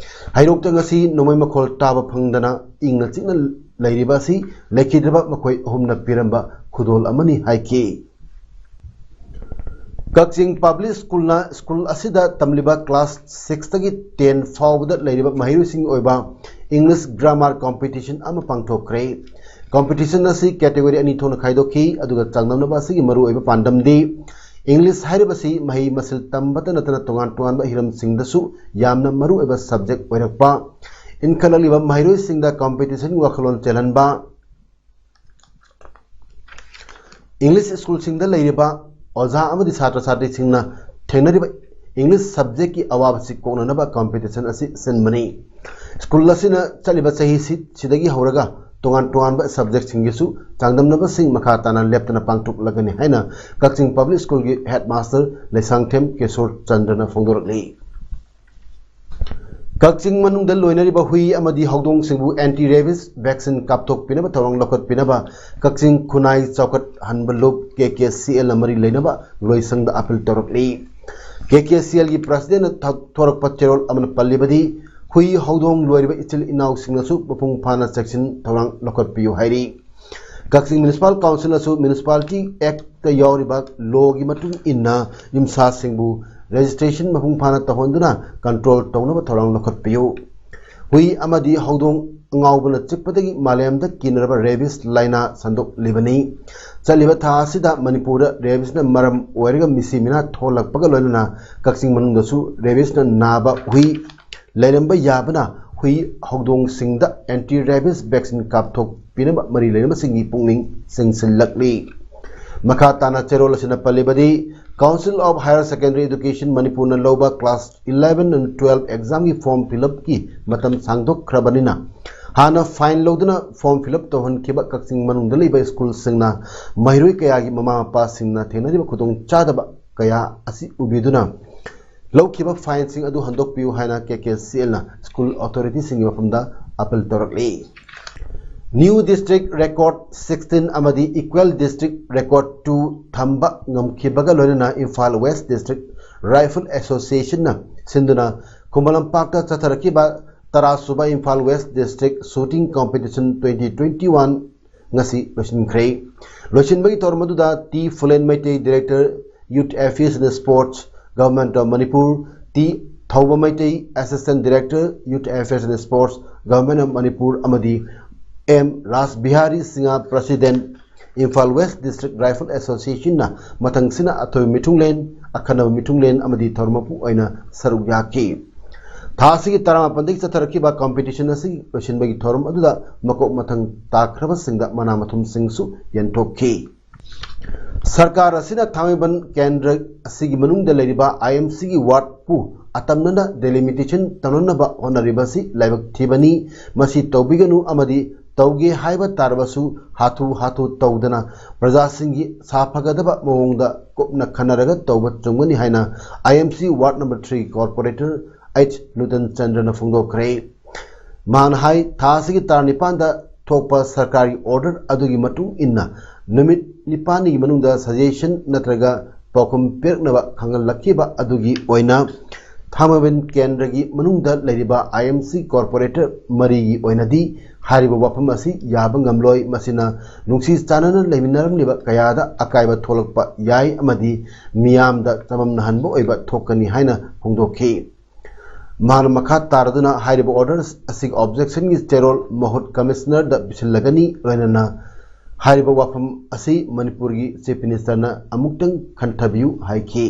ꯍꯩꯔꯣꯛꯇ ꯉꯁꯤ ꯅꯣꯡꯃꯩ ꯃꯈꯣꯜ ꯇꯥꯕ ꯐꯪꯗꯅ ꯏꯪꯅ ꯆꯤꯛꯅ ꯂꯩꯔꯤꯕ ꯑꯁꯤ ꯂꯩꯈꯤꯗ꯭ꯔꯕ ꯃꯈꯣꯏ ꯑꯍꯨꯝꯅ ꯄꯤꯔꯝꯕ ꯈꯨꯗꯣꯜ ꯑꯃꯅꯤ ꯍꯥꯏꯈꯤ꯫ ꯀꯛꯆꯤꯡ Public Schoolꯅ school ꯑꯁꯤꯗ ꯇꯝꯂꯤꯕ class sixꯇꯒꯤ ten ꯐꯥꯎꯕꯗ ꯂꯩꯔꯤꯕ ꯃꯍꯩꯔꯣꯏꯁꯤꯡꯒꯤ ꯑꯣꯏꯕ English grammar competition ꯑꯃ ꯄꯥꯡꯊꯣꯛꯈ꯭ꯔꯦ꯫ Competition ꯑꯁꯤ category ꯑꯅꯤ ꯊꯣꯛꯅ ꯈꯥꯏꯗꯣꯛꯈꯤ, ꯑꯗꯨꯒ ꯆꯥꯡꯗꯝꯅꯕ ꯑꯁꯤꯒꯤ ꯃꯔꯨꯑꯣꯏꯕ ꯄꯥꯟꯗꯝꯗꯤ English ꯍꯥꯏꯔꯤꯕꯁꯤ ꯃꯍꯩ ꯃꯁꯤꯡ ꯇꯝꯕꯇ ꯅꯠꯇꯅ ꯇꯣꯉꯥꯟ ꯇꯣꯉꯥꯟꯕ ꯍꯤꯔꯝꯁꯤꯡꯗꯁꯨ ꯌꯥꯝꯅ ꯃꯔꯨꯑꯣꯏꯕ subject ꯑꯣꯏꯔꯛꯄ, ꯏꯟꯈꯠꯂꯛꯂꯤꯕ ꯃꯍꯩꯔꯣꯏꯁꯤꯡꯗ competitionꯒꯤ ꯋꯥꯈꯜꯂꯣꯟ ꯆꯦꯜꯍꯟꯕ, English schoolꯁꯤꯡꯗ ꯂꯩꯔꯤꯕ ꯑꯣꯖꯥ ꯑꯃꯗꯤ ꯁꯥꯇ꯭ꯔ ꯁꯥꯇ꯭ꯔꯤꯁꯤꯡꯅ ꯊꯦꯡꯅꯔꯤꯕ English subjectꯀꯤ ꯑꯋꯥꯕꯁꯤ ꯀꯣꯛꯅꯅꯕ competition ꯑꯁꯤ ꯁꯤꯟꯕꯅꯤ꯫ School ꯑꯁꯤꯅ ꯆꯠꯂꯤꯕ ꯆꯍꯤꯁꯤ, ꯁꯤꯗꯒꯤ ꯍꯧꯔꯒ ꯇꯣꯉꯥꯟ ꯇꯣꯉꯥꯟꯕ ꯁꯕꯖꯦꯛꯁꯤꯡꯒꯤꯁꯨ ꯆꯥꯡꯗꯝꯅꯕꯁꯤꯡ ꯃꯈꯥ ꯇꯥꯅ ꯂꯦꯞꯇꯅ ꯄꯥꯡꯊꯣꯛꯂꯒꯅꯤ ꯍꯥꯏꯅ ꯀꯛꯆꯤꯡ ꯄꯕ꯭ꯂꯤꯛ ꯁ꯭ꯀꯨꯜꯒꯤ ꯍꯦꯗꯃꯥꯁꯇꯔ ꯂꯩꯁꯥꯡꯊꯦꯝ ꯀꯤꯁꯣꯔ ꯆꯟꯗ꯭ꯔꯅ ꯐꯣꯡꯗꯣꯔꯛꯂꯤ꯫ ꯀꯛꯆꯤꯡ ꯃꯅꯨꯡꯗ ꯂꯣꯏꯅꯔꯤꯕ ꯍꯨꯏ ꯑꯃꯗꯤ ꯍꯧꯗꯣꯡꯁꯤꯡꯕꯨ ꯑꯦꯟꯇꯤ ꯔꯦꯕꯤꯁ ꯚꯦꯛꯁꯤꯟ ꯀꯥꯞꯊꯣꯛꯄꯤꯅꯕ ꯊꯧꯔꯥꯡ ꯂꯧꯈꯠꯄꯤꯅꯕ ꯀꯛꯆꯤꯡ ꯈꯨꯟꯅꯥꯏ ꯆꯥꯎꯈꯠꯍꯟꯕ ꯂꯨꯞ, ꯀꯦ ꯀꯦ ꯁꯤ ꯑꯦꯜꯅ ꯃꯔꯤ ꯂꯩꯅꯕ ꯂꯣꯏꯁꯪꯗ ꯑꯥꯄꯤꯜ ꯇꯧꯔꯛꯂꯤ꯫ ꯀꯦ ꯀꯦ ꯁꯤ ꯑꯦꯜꯒꯤ ꯄ꯭ꯔꯁꯤꯗꯦꯟꯅ ꯊ-, ꯊꯣꯔꯛꯄ ꯆꯦꯔꯣꯜ ꯑꯃꯅ ꯄꯜꯂꯤꯕꯗꯤ, ꯍꯨꯏ ꯍꯧꯗꯣꯡ ꯂꯣꯏꯔꯤꯕ ꯏꯆꯤꯜ ꯏꯅꯥꯎꯁꯤꯡꯅꯁꯨ ꯃꯄꯨꯡ ꯐꯥꯅ ꯆꯦꯛꯁꯤꯟ ꯊꯧꯔꯥꯡ ꯂꯧꯈꯠꯄꯤꯌꯨ ꯍꯥꯏꯔꯤ꯫ ꯀꯛꯆꯤꯡ ꯃ꯭ꯌꯨꯅꯤꯁꯤꯄꯥꯜ ꯀꯥꯎꯟꯁꯤꯜꯅꯁꯨ ꯃ꯭ꯌꯨꯅꯤꯁꯤꯄꯥꯂꯤꯇꯤ ꯑꯦꯛꯇ ꯌꯥꯎꯔꯤꯕ ꯂꯣꯒꯤ ꯃꯇꯨꯡ ꯏꯟꯅ ꯌꯨꯝꯁꯥꯁꯤꯡꯕꯨ ꯔꯦꯖꯤꯁꯇ꯭ꯔꯦꯁꯟ ꯃꯄꯨꯡ ꯐꯥꯅ ꯇꯧꯍꯟꯗꯨꯅ ꯀꯟꯇ꯭ꯔꯣꯜ ꯇꯧꯅꯕ ꯊꯧꯔꯥꯡ ꯂꯧꯈꯠꯄꯤꯌꯨ꯫ ꯍꯨꯏ ꯑꯃꯗꯤ ꯍꯧꯗꯣꯡ ꯑꯉꯥꯎꯕꯅ ꯆꯤꯛꯄꯗꯒꯤ ꯃꯥꯂꯦꯝꯗ ꯀꯤꯅꯔꯕ ꯔꯦꯕꯤꯁ ꯂꯥꯏꯅꯥ ꯁꯟꯗꯣꯛꯂꯤꯕꯅꯤ꯫ ꯆꯠꯂꯤꯕ ꯊꯥ ꯑꯁꯤꯗ ꯃꯅꯤꯄꯨꯔꯗ ꯔꯦꯕꯤꯁꯅ ꯃꯔꯝ ꯑꯣꯏꯔꯒ ꯃꯤꯁꯤ ꯃꯤꯅꯥ ꯊꯣꯛꯂꯛꯄꯒ ꯂꯣꯏꯅꯅ ꯀꯛꯆꯤꯡ ꯃꯅꯨꯡꯗꯁꯨ ꯔꯦꯕꯤꯁꯅ ꯅꯥꯕ ꯍꯨꯏ ꯂꯩꯔꯝꯕ ꯌꯥꯕꯅ ꯍꯨꯏ ꯍꯧꯗꯣꯡꯁꯤꯡꯗ ꯑꯦꯟꯇꯤ ꯔꯦꯕꯤꯁ ꯚꯦꯛꯁꯤꯟ ꯀꯥꯞꯊꯣꯛꯄꯤꯅꯕ ꯃꯔꯤ ꯂꯩꯅꯕꯁꯤꯡꯒꯤ ꯄꯨꯛꯅꯤꯡ ꯆꯤꯡꯁꯤꯜꯂꯛꯂꯤ꯫ ꯃꯈꯥ ꯇꯥꯅ ꯆꯦꯔꯣꯜ ꯑꯁꯤꯅ ꯄꯜꯂꯤꯕꯗꯤ, Council of Higher Secondary Education ꯃꯅꯤꯄꯨꯔꯅ ꯂꯧꯕ class eleven and twelve examꯒꯤ form fill upꯀꯤ ꯃꯇꯝ ꯁꯥꯡꯗꯣꯛꯈ꯭ꯔꯕꯅꯤꯅ, ꯍꯥꯟꯅ fine ꯂꯧꯗꯨꯅ form fill up ꯇꯧꯍꯟꯈꯤꯕ ꯀꯛꯆꯤꯡ ꯃꯅꯨꯡꯗ ꯂꯩꯕ ꯁ꯭ꯀꯨꯜꯁꯤꯡꯅ ꯃꯍꯩꯔꯣꯏ ꯀꯌꯥꯒꯤ ꯃꯃꯥ ꯃꯄꯥꯁꯤꯡꯅ ꯊꯦꯡꯅꯔꯤꯕ ꯈꯨꯗꯣꯡꯆꯥꯗꯕ ꯀꯌꯥ ꯑꯁꯤ ꯎꯕꯤꯗꯨꯅ ꯂꯧꯈꯤꯕ fineꯁꯤꯡ ꯑꯗꯨ ꯍꯟꯗꯣꯛꯄꯤꯌꯨ ꯍꯥꯏꯅ ꯀꯦ ꯀꯦ ꯁꯤ ꯑꯦꯜꯅ ꯁ꯭ꯀꯨꯜ ꯑꯣꯊꯣꯔꯤꯇꯤꯁꯤꯡꯒꯤ ꯃꯐꯝꯗ appeal ꯇꯧꯔꯛꯂꯤ꯫ New District Record sixteen ꯑꯃꯗꯤ Equal District Record two ꯊꯝꯕ ꯉꯝꯈꯤꯕꯒ ꯂꯣꯏꯅꯅ ꯏꯝꯐꯥꯜ ꯋꯦꯁ ꯗꯤꯁꯇ꯭ꯔꯤꯛ ꯔꯥꯏꯐꯜ ꯑꯦꯁꯣꯁꯤꯌꯦꯁꯟꯅ ꯁꯤꯟꯗꯨꯅ ꯈꯨꯃꯟ ꯂꯝꯄꯥꯛꯇ ꯆꯠꯊꯔꯛꯈꯤꯕ ꯇꯔꯥꯁꯨꯕ Imphal west district shooting competition twenty twenty one ꯉꯁꯤ ꯂꯣꯏꯁꯤꯟꯈ꯭ꯔꯦ꯫ ꯂꯣꯏꯁꯤꯟꯕꯒꯤ ꯊꯧꯔꯝ ꯑꯗꯨꯗ T Phulen Meitei, Director, Youth Affairs and Sports, Government of Manipur, T Thouba Meitei, Assistant Director, Youth Affairs and Sports, Government of Manipur, ꯑꯃꯗꯤ M Raj Bihari Singh, President, Imphal west district rifle ꯑꯦꯁꯣꯁꯤꯌꯦꯁꯟꯅ ꯃꯊꯪꯁꯤꯅ ꯑꯊꯣꯏꯕ ꯃꯤꯊꯨꯡꯂꯦꯟ, ꯑꯈꯟꯅꯕ ꯃꯤꯊꯨꯡꯂꯦꯟ ꯑꯃꯗꯤ ꯊꯧꯔꯝ ꯃꯄꯨ ꯑꯣꯏꯅ ꯁꯔꯨꯛ ꯌꯥꯈꯤ꯫ ꯊꯥ ꯑꯁꯤꯒꯤ ꯇꯔꯥꯃꯥꯄꯟꯗꯒꯤ ꯆꯠꯊꯔꯛꯈꯤꯕ ꯀꯝꯄꯤꯇꯤꯁꯟ ꯑꯁꯤꯒꯤ ꯂꯣꯏꯁꯤꯟꯕꯒꯤ ꯊꯧꯔꯝ ꯑꯗꯨꯗ ꯃꯀꯣꯛ ꯃꯊꯪ ꯇꯥꯈ꯭ꯔꯕꯁꯤꯡꯗ ꯃꯅꯥ ꯃꯊꯨꯝꯁꯤꯡꯁꯨ ꯌꯦꯟꯊꯣꯛꯈꯤ꯫ ꯁꯔꯀꯥꯔ ꯑꯁꯤꯅ ꯊꯥꯡꯃꯩꯕꯟ ꯀꯦꯟꯗ꯭ꯔ ꯑꯁꯤꯒꯤ ꯃꯅꯨꯡꯗ ꯂꯩꯔꯤꯕ ꯑꯥꯏ ꯑꯦꯝ ꯁꯤꯒꯤ ꯋꯥꯔꯗꯄꯨ ꯑꯇꯝꯅꯅ ꯗꯦꯂꯤꯃꯤꯇꯦꯁꯟ ꯇꯧꯅꯅꯕ ꯍꯣꯠꯅꯔꯤꯕ ꯑꯁꯤ ꯂꯥꯏꯕꯛ ꯊꯤꯕꯅꯤ꯫ ꯃꯁꯤ ꯇꯧꯕꯤꯒꯅꯨ ꯑꯃꯗꯤ ꯇꯧꯒꯦ ꯍꯥꯏꯕ ꯇꯥꯔꯕꯁꯨ ꯍꯥꯊꯨ ꯍꯥꯊꯨ ꯇꯧꯗꯅ ꯄ꯭ꯔꯖꯥꯁꯤꯡꯒꯤ ꯁꯥꯐꯒꯗꯕ ꯃꯑꯣꯡꯗ ꯀꯨꯞꯅ ꯈꯟꯅꯔꯒ ꯇꯧꯕ ꯆꯨꯝꯒꯅꯤ ꯍꯥꯏꯅ I M C Ward number three Corporator H Lutan Chandraꯅ ꯐꯣꯡꯗꯣꯛꯈ꯭ꯔꯦ꯫ ꯃꯍꯥꯛꯅ ꯍꯥꯏ, ꯊꯥ ꯑꯁꯤꯒꯤ ꯇꯥꯡ ꯅꯤꯄꯥꯟꯗ ꯊꯣꯛꯄ ꯁꯔꯀꯥꯔꯒꯤ order ꯑꯗꯨꯒꯤ ꯃꯇꯨꯡ ꯏꯟꯅ ꯅꯨꯃꯤꯠ ꯅꯤꯄꯥꯟꯒꯤ ꯃꯅꯨꯡꯗ suggestion ꯅꯠꯇ꯭ꯔꯒ ꯄꯥꯎꯈꯨꯝ ꯄꯤꯔꯛꯅꯕ ꯈꯪꯍꯜꯂꯛꯈꯤꯕ ꯑꯗꯨꯒꯤ ꯑꯣꯏꯅ ꯊꯥꯡꯃꯩꯕꯟ ꯀꯦꯟꯗ꯭ꯔꯒꯤ ꯃꯅꯨꯡꯗ ꯂꯩꯔꯤꯕ I M C Corporator ꯃꯔꯤꯒꯤ ꯑꯣꯏꯅꯗꯤ ꯍꯥꯏꯔꯤꯕ ꯋꯥꯐꯝ ꯑꯁꯤ ꯌꯥꯕ ꯉꯝꯂꯣꯏ꯫ ꯃꯁꯤꯅ ꯅꯨꯡꯁꯤ ꯆꯥꯟꯅꯅ ꯂꯩꯃꯤꯟꯅꯔꯝꯂꯤꯕ ꯀꯌꯥꯗ ꯑꯀꯥꯏꯕ ꯊꯣꯛꯂꯛꯄ ꯌꯥꯏ ꯑꯃꯗꯤ ꯃꯤꯌꯥꯝꯗ ꯆꯃꯝꯅꯍꯟꯕ ꯑꯣꯏꯕ ꯊꯣꯛꯀꯅꯤ ꯍꯥꯏꯅ ꯐꯣꯡꯗꯣꯛꯈꯤ꯫ ꯃꯍꯥꯛꯅ ꯃꯈꯥ ꯇꯥꯔꯗꯨꯅ ꯍꯥꯏꯔꯤꯕ order ꯑꯁꯤꯒꯤ objectionꯒꯤ ꯆꯦꯔꯣꯜ ꯃꯍꯨꯠ Commissionerꯗ ꯄꯤꯁꯤꯜꯂꯒꯅꯤ꯫ ꯂꯣꯏꯅꯅ ꯍꯥꯏꯔꯤꯕ ꯋꯥꯐꯝ ꯑꯁꯤ ꯃꯅꯤꯄꯨꯔꯒꯤ Chief Ministerꯅ ꯑꯃꯨꯛꯇꯪ ꯈꯟꯊꯕꯤꯌꯨ ꯍꯥꯏꯈꯤ꯫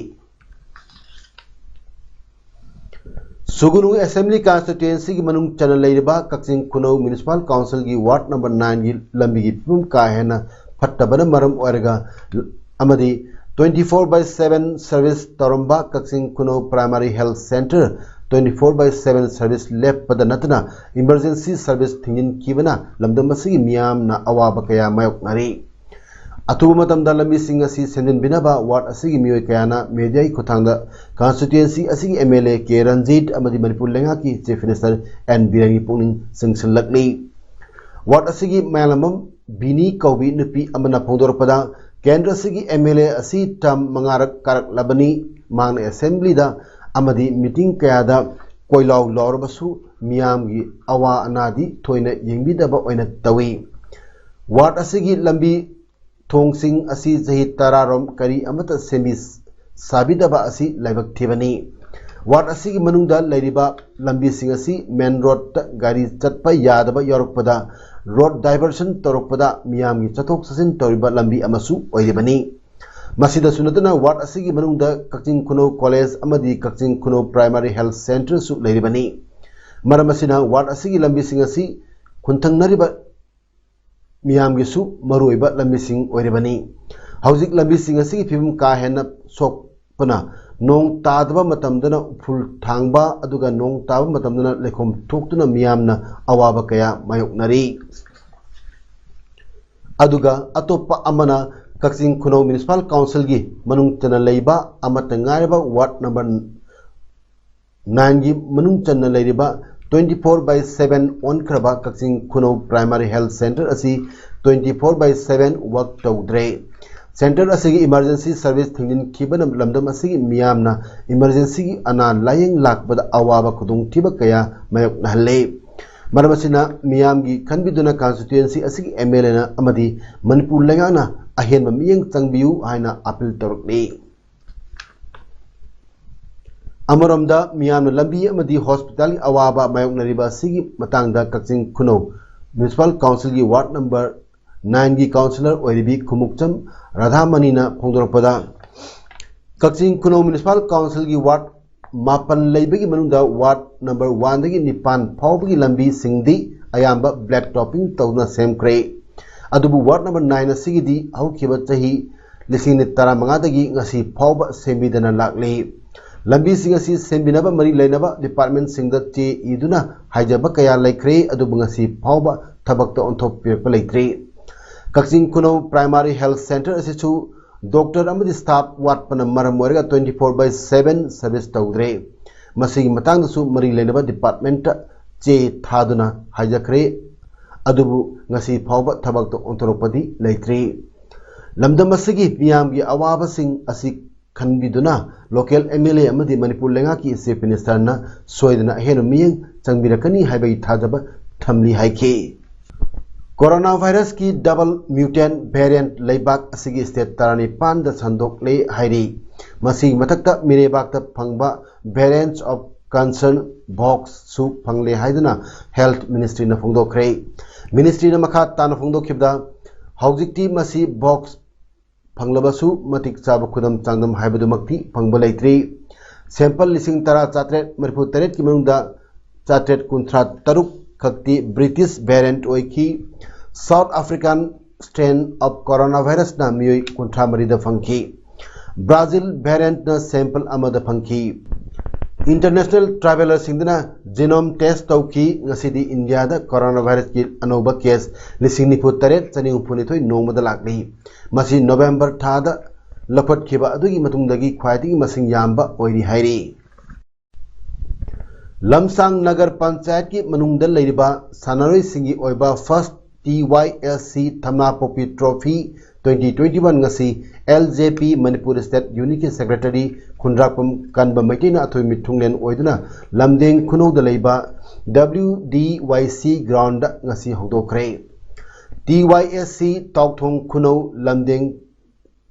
ꯁꯨꯒꯅꯨ Assembly Constituencyꯒꯤ ꯃꯅꯨꯡ ꯆꯟꯅ ꯂꯩꯔꯤꯕ ꯀꯛꯆꯤꯡ ꯈꯨꯅꯧ Municipal Councilꯒꯤ Ward number nineꯒꯤ ꯂꯝꯕꯤꯒꯤ ꯐꯤꯕꯝ ꯀꯥ ꯍꯦꯟꯅ ꯐꯠꯇꯕꯅ ꯃꯔꯝ ꯑꯣꯏꯔꯒ ꯑꯃꯗꯤ twenty four by seven service ꯇꯧꯔꯝꯕ ꯀꯛꯆꯤꯡ ꯈꯨꯅꯧ Primary Health Centre twenty four by seven service ꯂꯦꯞꯄꯗ ꯅꯠꯇꯅ emergency service ꯊꯤꯡꯖꯤꯟꯈꯤꯕꯅ ꯂꯝꯗꯝ ꯑꯁꯤꯒꯤ ꯃꯤꯌꯥꯝꯅ ꯑꯋꯥꯕ ꯀꯌꯥ ꯃꯥꯌꯣꯛꯅꯔꯤ꯫ ꯑꯊꯨꯕ ꯃꯇꯝꯗ ꯂꯝꯕꯤꯁꯤꯡ ꯑꯁꯤ ꯁꯦꯝꯖꯤꯟꯕꯤꯅꯕ ward ꯑꯁꯤꯒꯤ ꯃꯤꯑꯣꯏ ꯀꯌꯥꯅ mediaꯒꯤ ꯈꯨꯠꯊꯥꯡꯗ constituency ꯑꯁꯤꯒꯤ M L A K Ranjit ꯑꯃꯗꯤ ꯃꯅꯤꯄꯨꯔ ꯂꯩꯉꯥꯛꯀꯤ Chief Minister N ꯕꯤꯔꯦꯟꯒꯤ ꯄꯨꯛꯅꯤꯡ ꯆꯤꯡꯁꯤꯜꯂꯛꯂꯤ꯫ Ward ꯑꯁꯤꯒꯤ ꯃꯌꯥꯝꯂꯝꯕꯝ ꯕꯤꯅꯤ ꯀꯧꯕꯤ ꯅꯨꯄꯤ ꯑꯃꯅ ꯐꯣꯡꯗꯣꯔꯛꯄꯗ, ꯀꯦꯟꯗ꯭ꯔ ꯑꯁꯤꯒꯤ M L A ꯑꯁꯤ term ꯃꯉꯥꯔꯛ ꯀꯥꯔꯛꯂꯕꯅꯤ꯫ ꯃꯍꯥꯛꯅ Assemblyꯗ ꯑꯃꯗꯤ meeting ꯀꯌꯥꯗ ꯀꯣꯏꯂꯥꯎ ꯂꯥꯎꯔꯕꯁꯨ ꯃꯤꯌꯥꯝꯒꯤ ꯑꯋꯥ ꯑꯅꯥꯗꯤ ꯊꯣꯏꯅ ꯌꯦꯡꯕꯤꯗꯕ ꯑꯣꯏꯅ ꯇꯧꯏ꯫ Ward ꯑꯁꯤꯒꯤ ꯂꯝꯕꯤ ꯊꯣꯡꯁꯤꯡ ꯑꯁꯤ ꯆꯍꯤ ꯇꯔꯥꯔꯣꯝ ꯀꯔꯤ ꯑꯃꯠꯇ ꯁꯦꯝꯕꯤ ꯁꯥꯕꯤꯗꯕ ꯑꯁꯤ ꯂꯥꯏꯕꯛ ꯊꯤꯕꯅꯤ꯫ Ward ꯑꯁꯤꯒꯤ ꯃꯅꯨꯡꯗ ꯂꯩꯔꯤꯕ ꯂꯝꯕꯤꯁꯤꯡ ꯑꯁꯤ main roadꯇ ꯒꯥꯔꯤ ꯆꯠꯄ ꯌꯥꯗꯕ ꯌꯥꯎꯔꯛꯄꯗ road diversion ꯇꯧꯔꯛꯄꯗ ꯃꯤꯌꯥꯝꯒꯤ ꯆꯠꯊꯣꯛ ꯆꯠꯁꯤꯟ ꯇꯧꯔꯤꯕ ꯂꯝꯕꯤ ꯑꯃꯁꯨ ꯑꯣꯏꯔꯤꯕꯅꯤ꯫ ꯃꯁꯤꯗꯁꯨ ꯅꯠꯇꯅ ward ꯑꯁꯤꯒꯤ ꯃꯅꯨꯡꯗ ꯀꯛꯆꯤꯡ ꯈꯨꯅꯧ College ꯑꯃꯗꯤ ꯀꯛꯆꯤꯡ ꯈꯨꯅꯧ Primary Health Centreꯁꯨ ꯂꯩꯔꯤꯕꯅꯤ꯫ ꯃꯔꯝ ꯑꯁꯤꯅ ward ꯑꯁꯤꯒꯤ ꯂꯝꯕꯤꯁꯤꯡ ꯑꯁꯤ ꯈꯨꯟꯊꯪꯅꯔꯤꯕ ꯃꯤꯌꯥꯝꯒꯤꯁꯨ ꯃꯔꯨꯑꯣꯏꯕ ꯂꯝꯕꯤꯁꯤꯡ ꯑꯣꯏꯔꯤꯕꯅꯤ꯫ ꯍꯧꯖꯤꯛ ꯂꯝꯕꯤꯁꯤꯡ ꯑꯁꯤꯒꯤ ꯐꯤꯕꯝ ꯀꯥ ꯍꯦꯟꯅ ꯁꯣꯛꯄꯅ ꯅꯣꯡ ꯇꯥꯗꯕ ꯃꯇꯝꯗꯅ ꯎꯐꯨꯜ ꯊꯥꯡꯕ, ꯑꯗꯨꯒ ꯅꯣꯡ ꯇꯥꯕ ꯃꯇꯝꯗꯅ ꯂꯩꯈꯣꯝ ꯊꯣꯛꯇꯨꯅ ꯃꯤꯌꯥꯝꯅ ꯑꯋꯥꯕ ꯀꯌꯥ ꯃꯥꯌꯣꯛꯅꯔꯤ꯫ ꯑꯗꯨꯒ ꯑꯇꯣꯞꯄ ꯑꯃꯅ ꯀꯛꯆꯤꯡ ꯈꯨꯅꯧ ꯃ꯭ꯌꯨꯅꯤꯁꯤꯄꯥꯜ ꯀꯥꯎꯟꯁꯤꯜꯒꯤ ꯃꯅꯨꯡ ꯆꯟꯅ ꯂꯩꯕ ꯑꯃꯠꯇ ꯉꯥꯏꯔꯕ ꯋꯥꯔꯗ ꯅꯝꯕꯔ ꯅꯥꯏꯟꯒꯤ ꯃꯅꯨꯡ ꯆꯟꯅ ꯂꯩꯔꯤꯕ twenty four by seven ꯑꯣꯟꯈ꯭ꯔꯕ ꯀꯛꯆꯤꯡ ꯈꯨꯅꯧ ꯄ꯭ꯔꯥꯏꯃꯥꯔꯤ ꯍꯦꯜꯊ ꯁꯦꯟꯇꯔ ꯑꯁꯤ twenty four by seven ꯋꯥꯔꯛ ꯇꯧꯗ꯭ꯔꯦ꯫ ꯁꯦꯟꯇꯔ ꯑꯁꯤꯒꯤ ꯏꯃꯔꯖꯦꯟꯁꯤ ꯁꯔꯚꯤꯁ ꯊꯤꯡꯖꯤꯟꯈꯤꯕꯅ ꯂꯝꯗꯝ ꯑꯁꯤꯒꯤ ꯃꯤꯌꯥꯝꯅ ꯏꯃꯔꯖꯦꯟꯁꯤꯒꯤ ꯑꯅꯥ ꯂꯥꯌꯦꯡ ꯂꯥꯛꯄꯗ ꯑꯋꯥꯕ ꯈꯨꯗꯣꯡꯊꯤꯕ ꯀꯌꯥ ꯃꯥꯌꯣꯛꯅꯍꯜꯂꯦ꯫ ꯃꯔꯝ ꯑꯁꯤꯅ ꯃꯤꯌꯥꯝꯒꯤ ꯈꯟꯕꯤꯗꯨꯅ ꯀꯟꯁꯇꯤꯇ꯭ꯌꯨꯑꯦꯟꯁꯤ ꯑꯁꯤꯒꯤ ꯑꯦꯝ ꯑꯦꯜ ꯑꯦꯅ ꯑꯃꯗꯤ ꯃꯅꯤꯄꯨꯔ ꯂꯩꯉꯥꯛꯅ ꯑꯍꯦꯟꯕ ꯃꯤꯠꯌꯦꯡ ꯆꯪꯕꯤꯌꯨ ꯍꯥꯏꯅ ꯑꯄꯤꯜ ꯇꯧꯔꯛꯂꯤ꯫ ꯑꯃꯔꯣꯝꯗ ꯃꯤꯌꯥꯝꯅ ꯂꯝꯕꯤ ꯑꯃꯗꯤ ꯍꯣꯁꯄꯤꯇꯥꯜꯒꯤ ꯑꯋꯥꯕ ꯃꯥꯌꯣꯛꯅꯔꯤꯕ ꯑꯁꯤꯒꯤ ꯃꯇꯥꯡꯗ ꯀꯛꯆꯤꯡ ꯈꯨꯅꯧ ꯃ꯭ꯌꯨꯅꯤꯁꯤꯄꯥꯜ ꯀꯥꯎꯟꯁꯤꯜꯒꯤ ꯋꯥꯔꯗ ꯅꯝꯕꯔ ꯅꯥꯏꯟꯒꯤ ꯀꯥꯎꯟꯁꯤꯂꯔ ꯑꯣꯏꯔꯤꯕꯤ ꯈꯨꯃꯨꯛꯆꯝ ꯔꯥꯙꯥꯃꯅꯤꯅ ꯐꯣꯡꯗꯣꯔꯛꯄꯗ, ꯀꯛꯆꯤꯡ ꯈꯨꯅꯧ ꯃ꯭ꯌꯨꯅꯤꯁꯤꯄꯥꯜ ꯀꯥꯎꯟꯁꯤꯜꯒꯤ ꯋꯥꯔꯗ ꯃꯥꯄꯟ ꯂꯩꯕꯒꯤ ꯃꯅꯨꯡꯗ ꯋꯥꯔꯗ ꯅꯝꯕꯔ ꯋꯥꯟꯗꯒꯤ ꯅꯤꯄꯥꯟ ꯐꯥꯎꯕꯒꯤ ꯂꯝꯕꯤꯁꯤꯡꯗꯤ ꯑꯌꯥꯝꯕ ꯕ꯭ꯂꯦꯛ ꯇꯣꯞꯄꯤꯡ ꯇꯧꯗꯨꯅ ꯁꯦꯝꯈ꯭ꯔꯦ꯫ ꯑꯗꯨꯕꯨ ꯋꯥꯔꯗ ꯅꯝꯕꯔ ꯅꯥꯏꯟ ꯑꯁꯤꯒꯤꯗꯤ ꯍꯧꯈꯤꯕ ꯆꯍꯤ ꯂꯤꯁꯤꯡ ꯑꯅꯤ ꯇꯔꯥꯃꯉꯥꯗꯒꯤ ꯉꯁꯤ ꯐꯥꯎꯕ ꯁꯦꯝꯕꯤꯗꯅ ꯂꯥꯛꯂꯤ꯫ ꯂꯝꯕꯤꯁꯤꯡ ꯑꯁꯤ ꯁꯦꯝꯕꯤꯅꯕ ꯃꯔꯤ ꯂꯩꯅꯕ ꯗꯤꯄꯥꯔꯠꯃꯦꯟꯁꯤꯡꯗ ꯆꯦ ꯏꯗꯨꯅ ꯍꯥꯏꯖꯕ ꯀꯌꯥ ꯂꯩꯈ꯭ꯔꯦ, ꯑꯗꯨꯕꯨ ꯉꯁꯤ ꯐꯥꯎꯕ ꯊꯕꯛꯇ ꯑꯣꯟꯊꯣꯛꯄꯤꯔꯛꯄ ꯂꯩꯇ꯭ꯔꯤ꯫ ꯀꯛꯆꯤꯡ ꯈꯨꯅꯧ ꯄ꯭ꯔꯥꯏꯃꯥꯔꯤ ꯍꯦꯜꯊ ꯁꯦꯟꯇꯔ ꯑꯁꯤꯁꯨ ꯗꯣꯛꯇꯔ ꯑꯃꯗꯤ ꯁ꯭ꯇꯥꯐ ꯋꯥꯠꯄꯅ ꯃꯔꯝ ꯑꯣꯏꯔꯒ twenty four by seven service ꯇꯧꯗ꯭ꯔꯦ꯫ ꯃꯁꯤꯒꯤ ꯃꯇꯥꯡꯗꯁꯨ ꯃꯔꯤ ꯂꯩꯅꯕ ꯗꯤꯄꯥꯔꯠꯃꯦꯟꯇ ꯆꯦ ꯊꯥꯗꯨꯅ ꯍꯥꯏꯖꯈ꯭ꯔꯦ, ꯑꯗꯨꯕꯨ ꯉꯁꯤ ꯐꯥꯎꯕ ꯊꯕꯛꯇ ꯑꯣꯟꯊꯣꯔꯛꯄꯗꯤ ꯂꯩꯇ꯭ꯔꯤ꯫ ꯂꯝꯗꯝ ꯑꯁꯤꯒꯤ ꯃꯤꯌꯥꯝꯒꯤ ꯑꯋꯥꯕꯁꯤꯡ ꯑꯁꯤ ꯈꯟꯕꯤꯗꯨꯅ ꯂꯣꯀꯦꯜ ꯑꯦꯝ ꯑꯦꯜ ꯑꯦ ꯑꯃꯗꯤ ꯃꯅꯤꯄꯨꯔ ꯂꯩꯉꯥꯛꯀꯤ ꯆꯤꯐ ꯃꯤꯅꯤꯁꯇꯔꯅ ꯁꯣꯏꯗꯅ ꯑꯍꯦꯟꯕ ꯃꯤꯠꯌꯦꯡ ꯆꯪꯕꯤꯔꯛꯀꯅꯤ ꯍꯥꯏꯕꯒꯤ ꯊꯥꯖꯕ ꯊꯝꯂꯤ ꯍꯥꯏꯈꯤ꯫ ꯀꯣꯔꯣꯅꯥ ꯚꯥꯏꯔꯁꯀꯤ ꯗꯕꯜ ꯃ꯭ꯌꯨꯇꯦꯟ ꯚꯦꯔꯤꯌꯦꯟꯠ ꯂꯩꯕꯥꯛ ꯑꯁꯤꯒꯤ ꯁ꯭ꯇꯦꯠ ꯇꯔꯥꯅꯤꯄꯥꯟꯗ ꯁꯟꯗꯣꯛꯂꯦ ꯍꯥꯏꯔꯤ꯫ ꯃꯁꯤꯒꯤ ꯃꯊꯛꯇ ꯃꯤꯔꯩꯕꯥꯛꯇ ꯐꯪꯕ variants of concern ꯚꯣꯛꯁꯁꯨ ꯐꯪꯂꯦ ꯍꯥꯏꯗꯨꯅ ꯍꯦꯜꯊ ꯃꯤꯅꯤꯁꯇ꯭ꯔꯤꯅ ꯐꯣꯡꯗꯣꯛꯈ꯭ꯔꯦ꯫ ꯃꯤꯅꯤꯁꯇ꯭ꯔꯤꯅ ꯃꯈꯥ ꯇꯥꯅ ꯐꯣꯡꯗꯣꯛꯈꯤꯕꯗ, ꯍꯧꯖꯤꯛꯇꯤ ꯃꯁꯤ ꯚꯣꯛꯁ ꯐꯪꯂꯕꯁꯨ ꯃꯇꯤꯛ ꯆꯥꯕ ꯈꯨꯗꯝ ꯆꯥꯡꯗꯝ ꯍꯥꯏꯕꯗꯨꯃꯛꯇꯤ ꯐꯪꯕ ꯂꯩꯇ꯭ꯔꯤ꯫ ꯁꯦꯝꯄꯜ ꯂꯤꯁꯤꯡ ꯇꯔꯥ ꯆꯥꯇ꯭ꯔꯦꯠ ꯃꯔꯤꯐꯨ ꯇꯔꯦꯠꯀꯤ ꯃꯅꯨꯡꯗ ꯆꯥꯇ꯭ꯔꯦꯠ ꯀꯨꯟꯊ꯭ꯔꯥ ꯇꯔꯨꯛ ꯈꯛꯇꯤ ꯕ꯭ꯔꯤꯇꯤꯁ ꯚꯦꯔꯤꯌꯦꯟꯠ ꯑꯣꯏꯈꯤ꯫ ꯁꯥꯎꯠ ꯑꯐ꯭ꯔꯤꯀꯥꯟ strain of coronavirusꯅ ꯃꯤꯑꯣꯏ ꯀꯨꯟꯊ꯭ꯔꯥ ꯃꯔꯤꯗ ꯐꯪꯈꯤ꯫ ꯕ꯭ꯔꯥꯖꯤꯜ ꯚꯦꯔꯤꯌꯦꯟꯠꯅ ꯁꯦꯝꯄꯜ ꯑꯃꯗ ꯐꯪꯈꯤ꯫ International travellerꯁꯤꯡꯗꯨꯅ genome test ꯇꯧꯈꯤ꯫ ꯉꯁꯤꯗꯤ ꯏꯟꯗꯤꯌꯥꯗ coronavirusꯀꯤ ꯑꯅꯧꯕ case ꯂꯤꯁꯤꯡ ꯅꯤꯐꯨ ꯇꯔꯦꯠ ꯆꯅꯤ ꯍꯨꯝꯐꯨ ꯅꯤꯊꯣꯏ ꯅꯣꯡꯃꯗ ꯂꯥꯛꯂꯤ꯫ ꯃꯁꯤ ꯅꯣꯕꯦꯝꯕꯔ ꯊꯥꯗ ꯂꯧꯈꯠꯈꯤꯕ ꯑꯗꯨꯒꯤ ꯃꯇꯨꯡꯗꯒꯤ ꯈ꯭ꯋꯥꯏꯗꯒꯤ ꯃꯁꯤꯡ ꯌꯥꯝꯕ ꯑꯣꯏꯔꯤ ꯍꯥꯏꯔꯤ꯫ ꯂꯝꯁꯥꯡ ꯅꯒꯔ ꯄꯟꯆꯥꯌꯠꯀꯤ ꯃꯅꯨꯡꯗ ꯂꯩꯔꯤꯕ ꯁꯥꯟꯅꯔꯣꯏꯁꯤꯡꯒꯤ ꯑꯣꯏꯕ first T Y S C ꯊꯝꯅꯥꯄꯣꯛꯄꯤ trophy twenty twenty one ꯉꯁꯤ L J P Manipur state unitꯀꯤ secretary ꯈꯨꯟꯗ꯭ꯔꯥꯛꯄꯝ ꯀꯟꯕ ꯃꯩꯇꯩꯅ ꯑꯊꯣꯏ ꯃꯤꯊꯨꯡꯂꯦꯟ ꯑꯣꯏꯗꯨꯅ ꯂꯝꯗꯦꯡ ꯈꯨꯅꯧꯗ ꯂꯩꯕ W D Y C groundꯗ ꯉꯁꯤ ꯍꯧꯗꯣꯛꯈ꯭ꯔꯦ꯫ T Y S C ꯇꯥꯎꯊꯣꯡ ꯈꯨꯅꯧ ꯂꯝꯗꯦꯡ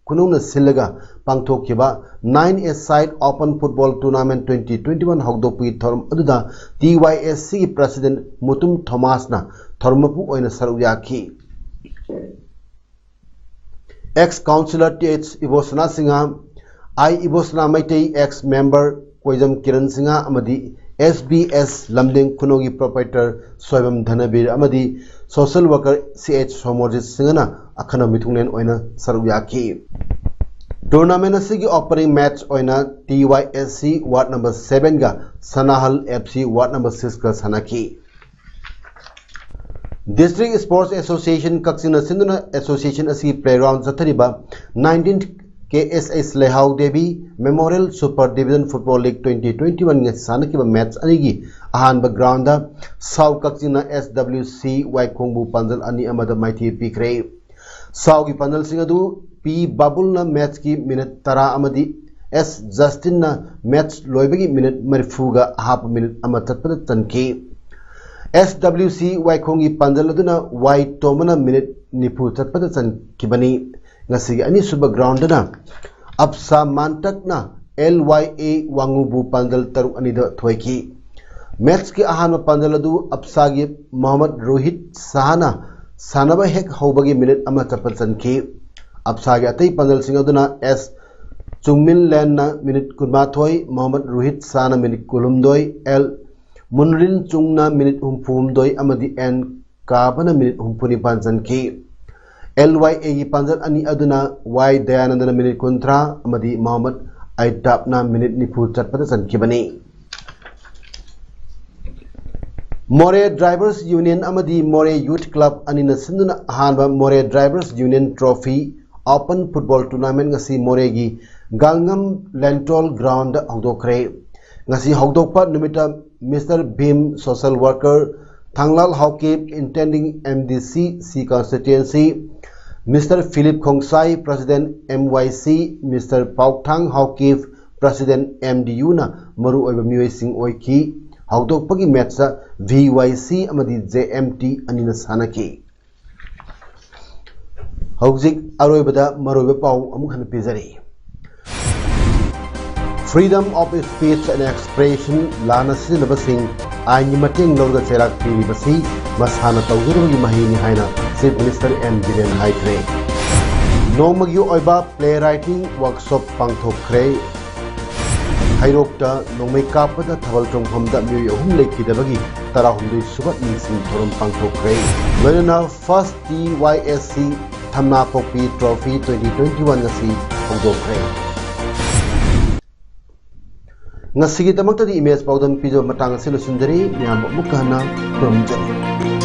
ꯈꯨꯅꯧꯅ ꯁꯤꯜꯂꯒ ꯄꯥꯡꯊꯣꯛꯈꯤꯕ nine a side open football tournament twenty twenty one ꯍꯧꯗꯣꯛꯄꯒꯤ ꯊꯧꯔꯝ ꯑꯗꯨꯗ T Y S Cꯒꯤ president Mutum ꯊꯣꯃꯥꯁꯅ ꯊꯧꯔꯝ ꯃꯄꯨ ꯑꯣꯏꯅ ꯁꯔꯨꯛ ꯌꯥꯈꯤ꯫ Ex councillor Th ꯏꯕꯣꯁꯅꯥ Singh, I ꯏꯕꯣꯁꯅꯥ Meitei, ex member ꯀꯣꯏꯖꯝ Kiran Singh ꯑꯃꯗꯤ S B S ꯂꯝꯗꯦꯡ ꯈꯨꯅꯧꯒꯤ proprietor Soibam ꯙꯅꯕꯤꯔ ꯑꯃꯗꯤ social worker Ch ꯁꯣꯃꯣꯔꯖꯤꯠ ꯁꯤꯡꯍꯅ ꯑꯈꯟꯅꯕ ꯃꯤꯊꯨꯡꯂꯦꯟ ꯑꯣꯏꯅ ꯁꯔꯨꯛ ꯌꯥꯈꯤ꯫ Tournament ꯑꯁꯤꯒꯤ opening match ꯑꯣꯏꯅ T Y S C ward number seven ꯒ ꯁꯅꯥꯍꯜ F C ward number six ꯒ ꯁꯥꯟꯅꯈꯤ꯫ District Sports Association ꯀꯛꯆꯤꯡꯅ ꯁꯤꯟꯗꯨꯅ association ꯑꯁꯤꯒꯤ playground ꯆꯠꯊꯔꯤꯕ nineteenth K S S ꯂꯩꯍꯥꯎ Devi Memorial Super Division Football League twenty twenty one ꯉꯁꯤ ꯁꯥꯟꯅꯈꯤꯕ match ꯑꯅꯤꯒꯤ ꯑꯍꯥꯟꯕ groundꯗ ꯁꯥꯎ ꯀꯛꯆꯤꯡꯅ S W C ꯋꯥꯏꯈꯣꯡꯕꯨ ꯄꯥꯟꯖꯜ ꯑꯅꯤ ꯑꯃꯗ ꯃꯥꯏꯊꯤꯕ ꯄꯤꯈ꯭ꯔꯦ꯫ ꯁꯥꯎꯒꯤ ꯄꯥꯟꯖꯜꯁꯤꯡ ꯑꯗꯨ P ꯕꯥꯕꯨꯜꯅ matchꯀꯤ minute ꯇꯔꯥ ꯑꯃꯗꯤ S ꯖꯁꯇꯤꯟꯅ match ꯂꯣꯏꯕꯒꯤ minute ꯃꯔꯤꯐꯨꯒ ꯑꯍꯥꯞꯄ minute ꯑꯃ ꯆꯠꯄꯗ ꯆꯟꯈꯤ꯫ S W C ꯋꯥꯏꯈꯣꯡꯒꯤ ꯄꯥꯟꯖꯜ ꯑꯗꯨꯅ Y ꯇꯣꯝꯕꯅ minute ꯅꯤꯐꯨ ꯆꯠꯄꯗ ꯆꯟꯈꯤꯕꯅꯤ꯫ ꯉꯁꯤꯒꯤ ꯑꯅꯤꯁꯨꯕ groundꯗꯅ ꯑꯞꯁꯥ ꯃꯥꯟꯇꯛꯅ L Y A ꯋꯥꯉꯨꯕꯨ ꯄꯥꯟꯖꯜ ꯇꯔꯨꯛ ꯑꯅꯤꯗ ꯊꯣꯏꯈꯤ꯫ Matchꯀꯤ ꯑꯍꯥꯟꯕ ꯄꯥꯟꯖꯜ ꯑꯗꯨ ꯑꯞꯁꯥꯒꯤ ꯃꯣꯍꯝꯃꯗ ꯔꯣꯍꯤꯠ ꯁꯥꯍꯅ ꯁꯥꯟꯅꯕ ꯍꯦꯛ ꯍꯧꯕꯒꯤ minute ꯑꯃ ꯆꯠꯄ ꯆꯟꯈꯤ꯫ ꯑꯞꯁꯥꯒꯤ ꯑꯇꯩ ꯄꯥꯟꯖꯜꯁꯤꯡ ꯑꯗꯨꯅ S ꯆꯨꯡꯃꯤꯟ ꯂꯦꯟꯅ minute ꯀꯨꯟꯃꯥꯊꯣꯏ, ꯃꯣꯍꯝꯃꯗ ꯔꯣꯍꯤꯠ ꯁꯥꯍꯅ minute ꯀꯨꯟꯍꯨꯝꯗꯣꯏ, L ꯃꯨꯟꯔꯤꯟ ꯆꯨꯡꯅ minute ꯍꯨꯝꯐꯨꯍꯨꯝꯗꯣꯏ ꯑꯃꯗꯤ N ꯀꯥꯕꯅ minute ꯍꯨꯝꯐꯨ ꯅꯤꯄꯥꯟ ꯆꯟꯈꯤ꯫ L Y Aꯒꯤ ꯄꯥꯟꯖꯜ ꯑꯅꯤ ꯑꯗꯨꯅ Y ꯗꯌꯥꯅꯟꯗꯅ minute ꯀꯨꯟꯊ꯭ꯔꯥ ꯑꯃꯗꯤ ꯃꯣꯍꯝꯃꯗ ꯑꯩꯇꯥꯞꯅ minute ꯅꯤꯐꯨ ꯆꯠꯄꯗ ꯆꯟꯈꯤꯕꯅꯤ꯫ ꯃꯣꯔꯦ ꯗ꯭ꯔꯥꯏꯚꯔꯁ ꯌꯨꯅꯤꯌꯟ ꯑꯃꯗꯤ ꯃꯣꯔꯦ ꯌꯨꯊ ꯀ꯭ꯂꯕ ꯑꯅꯤꯅ ꯁꯤꯟꯗꯨꯅ ꯑꯍꯥꯟꯕ ꯃꯣꯔꯦ drivers union trophy open football tournament ꯉꯁꯤ ꯃꯣꯔꯦꯒꯤ ꯒꯥꯜꯉꯝ ꯂꯦꯟꯇꯣꯜ ꯒ꯭ꯔꯥꯎꯟꯗ ꯍꯧꯗꯣꯛꯈ꯭ꯔꯦ꯫ ꯉꯁꯤ ꯍꯧꯗꯣꯛꯄ ꯅꯨꯃꯤꯠꯇ ꯃꯤꯁꯇꯔ ꯚꯤꯝ, social worker, ꯊꯥꯡꯂꯥꯜ Haokip, intending M D ꯁꯤ ꯁꯤ constituency, mister Philip ꯈꯣꯡꯁꯥꯏ, president M ꯋꯥꯏ ꯁꯤ, mister ꯄꯥꯎꯊꯥꯡ Haokip, president M D ꯌꯨꯅ ꯃꯔꯨꯑꯣꯏꯕ ꯃꯤꯑꯣꯏꯁꯤꯡ ꯑꯣꯏꯈꯤ꯫ ꯍꯧꯗꯣꯛꯄꯒꯤ ꯃꯦꯠꯆꯇ ꯚꯤ ꯋꯥꯏ ꯁꯤ ꯑꯃꯗꯤ ꯖꯦ ꯑꯦꯝ ꯇꯤ ꯑꯅꯤꯅ ꯁꯥꯟꯅꯈꯤ꯫ ꯍꯧꯖꯤꯛ ꯑꯔꯣꯏꯕꯗ ꯃꯔꯨꯑꯣꯏꯕ ꯄꯥꯎ ꯑꯃꯨꯛ ꯍꯟꯅ ꯄꯤꯖꯔꯤ꯫ Freedom of speech and expression ꯂꯥꯟꯅ ꯁꯤꯖꯤꯟꯅꯕꯁꯤꯡ ꯑꯥꯏꯟꯒꯤ ꯃꯇꯦꯡ ꯂꯧꯔꯒ ꯆꯩꯔꯥꯛ ꯄꯤꯔꯤꯕꯁꯤ ꯃꯁꯥꯅ ꯇꯧꯖꯔꯨꯕꯒꯤ ꯃꯍꯩꯅꯤ ꯍꯥꯏꯅ ꯆꯤꯐ ꯃꯤꯅꯤꯁꯇꯔ ꯑꯦꯟ ꯕꯤꯔꯦꯟ ꯍꯥꯏꯈ꯭ꯔꯦ꯫ ꯅꯣꯡꯃꯒꯤ ꯑꯣꯏꯕ ꯄ꯭ꯂꯦ ꯔꯥꯏꯇꯤꯡ ꯋꯥꯔꯛꯁꯣꯞ ꯄꯥꯡꯊꯣꯛꯈ꯭ꯔꯦ꯫ ꯍꯩꯔꯣꯛꯇ ꯅꯣꯡꯃꯩ ꯀꯥꯞꯄꯗ ꯊꯥꯕꯜ ꯆꯣꯡꯐꯝꯗ ꯃꯤꯑꯣꯏ ꯑꯍꯨꯝ ꯂꯩꯈꯤꯗꯕꯒꯤ ꯇꯔꯥꯍꯨꯝꯗꯣꯏ ꯁꯨꯕ ꯅꯤꯡꯁꯤꯡ ꯊꯧꯔꯝ ꯄꯥꯡꯊꯣꯛꯈ꯭ꯔꯦ꯫ ꯂꯣꯏꯅꯅ first T Y S C ꯊꯝꯅꯥꯄꯣꯛꯄꯤ ꯇ꯭ꯔꯣꯐꯤ ꯇ꯭ꯋꯦꯟꯇꯤ ꯇ꯭ꯋꯦꯟꯇꯤ ꯋꯥꯟ ꯉꯁꯤ ꯍꯧꯗꯣꯛꯈ꯭ꯔꯦ꯫ ꯉꯁꯤꯒꯤꯗꯃꯛꯇꯗꯤ ꯏꯃꯦꯖ ꯄꯥꯎꯗꯝ ꯄꯤꯖꯕ ꯃꯇꯥꯡ ꯑꯁꯤ ꯂꯣꯏꯁꯤꯟꯖꯔꯤ꯫ ꯃꯌꯥꯝꯕꯨ ꯑꯃꯨꯛꯀ ꯍꯟꯅ ꯈꯨꯔꯨꯝꯖꯔꯤ꯫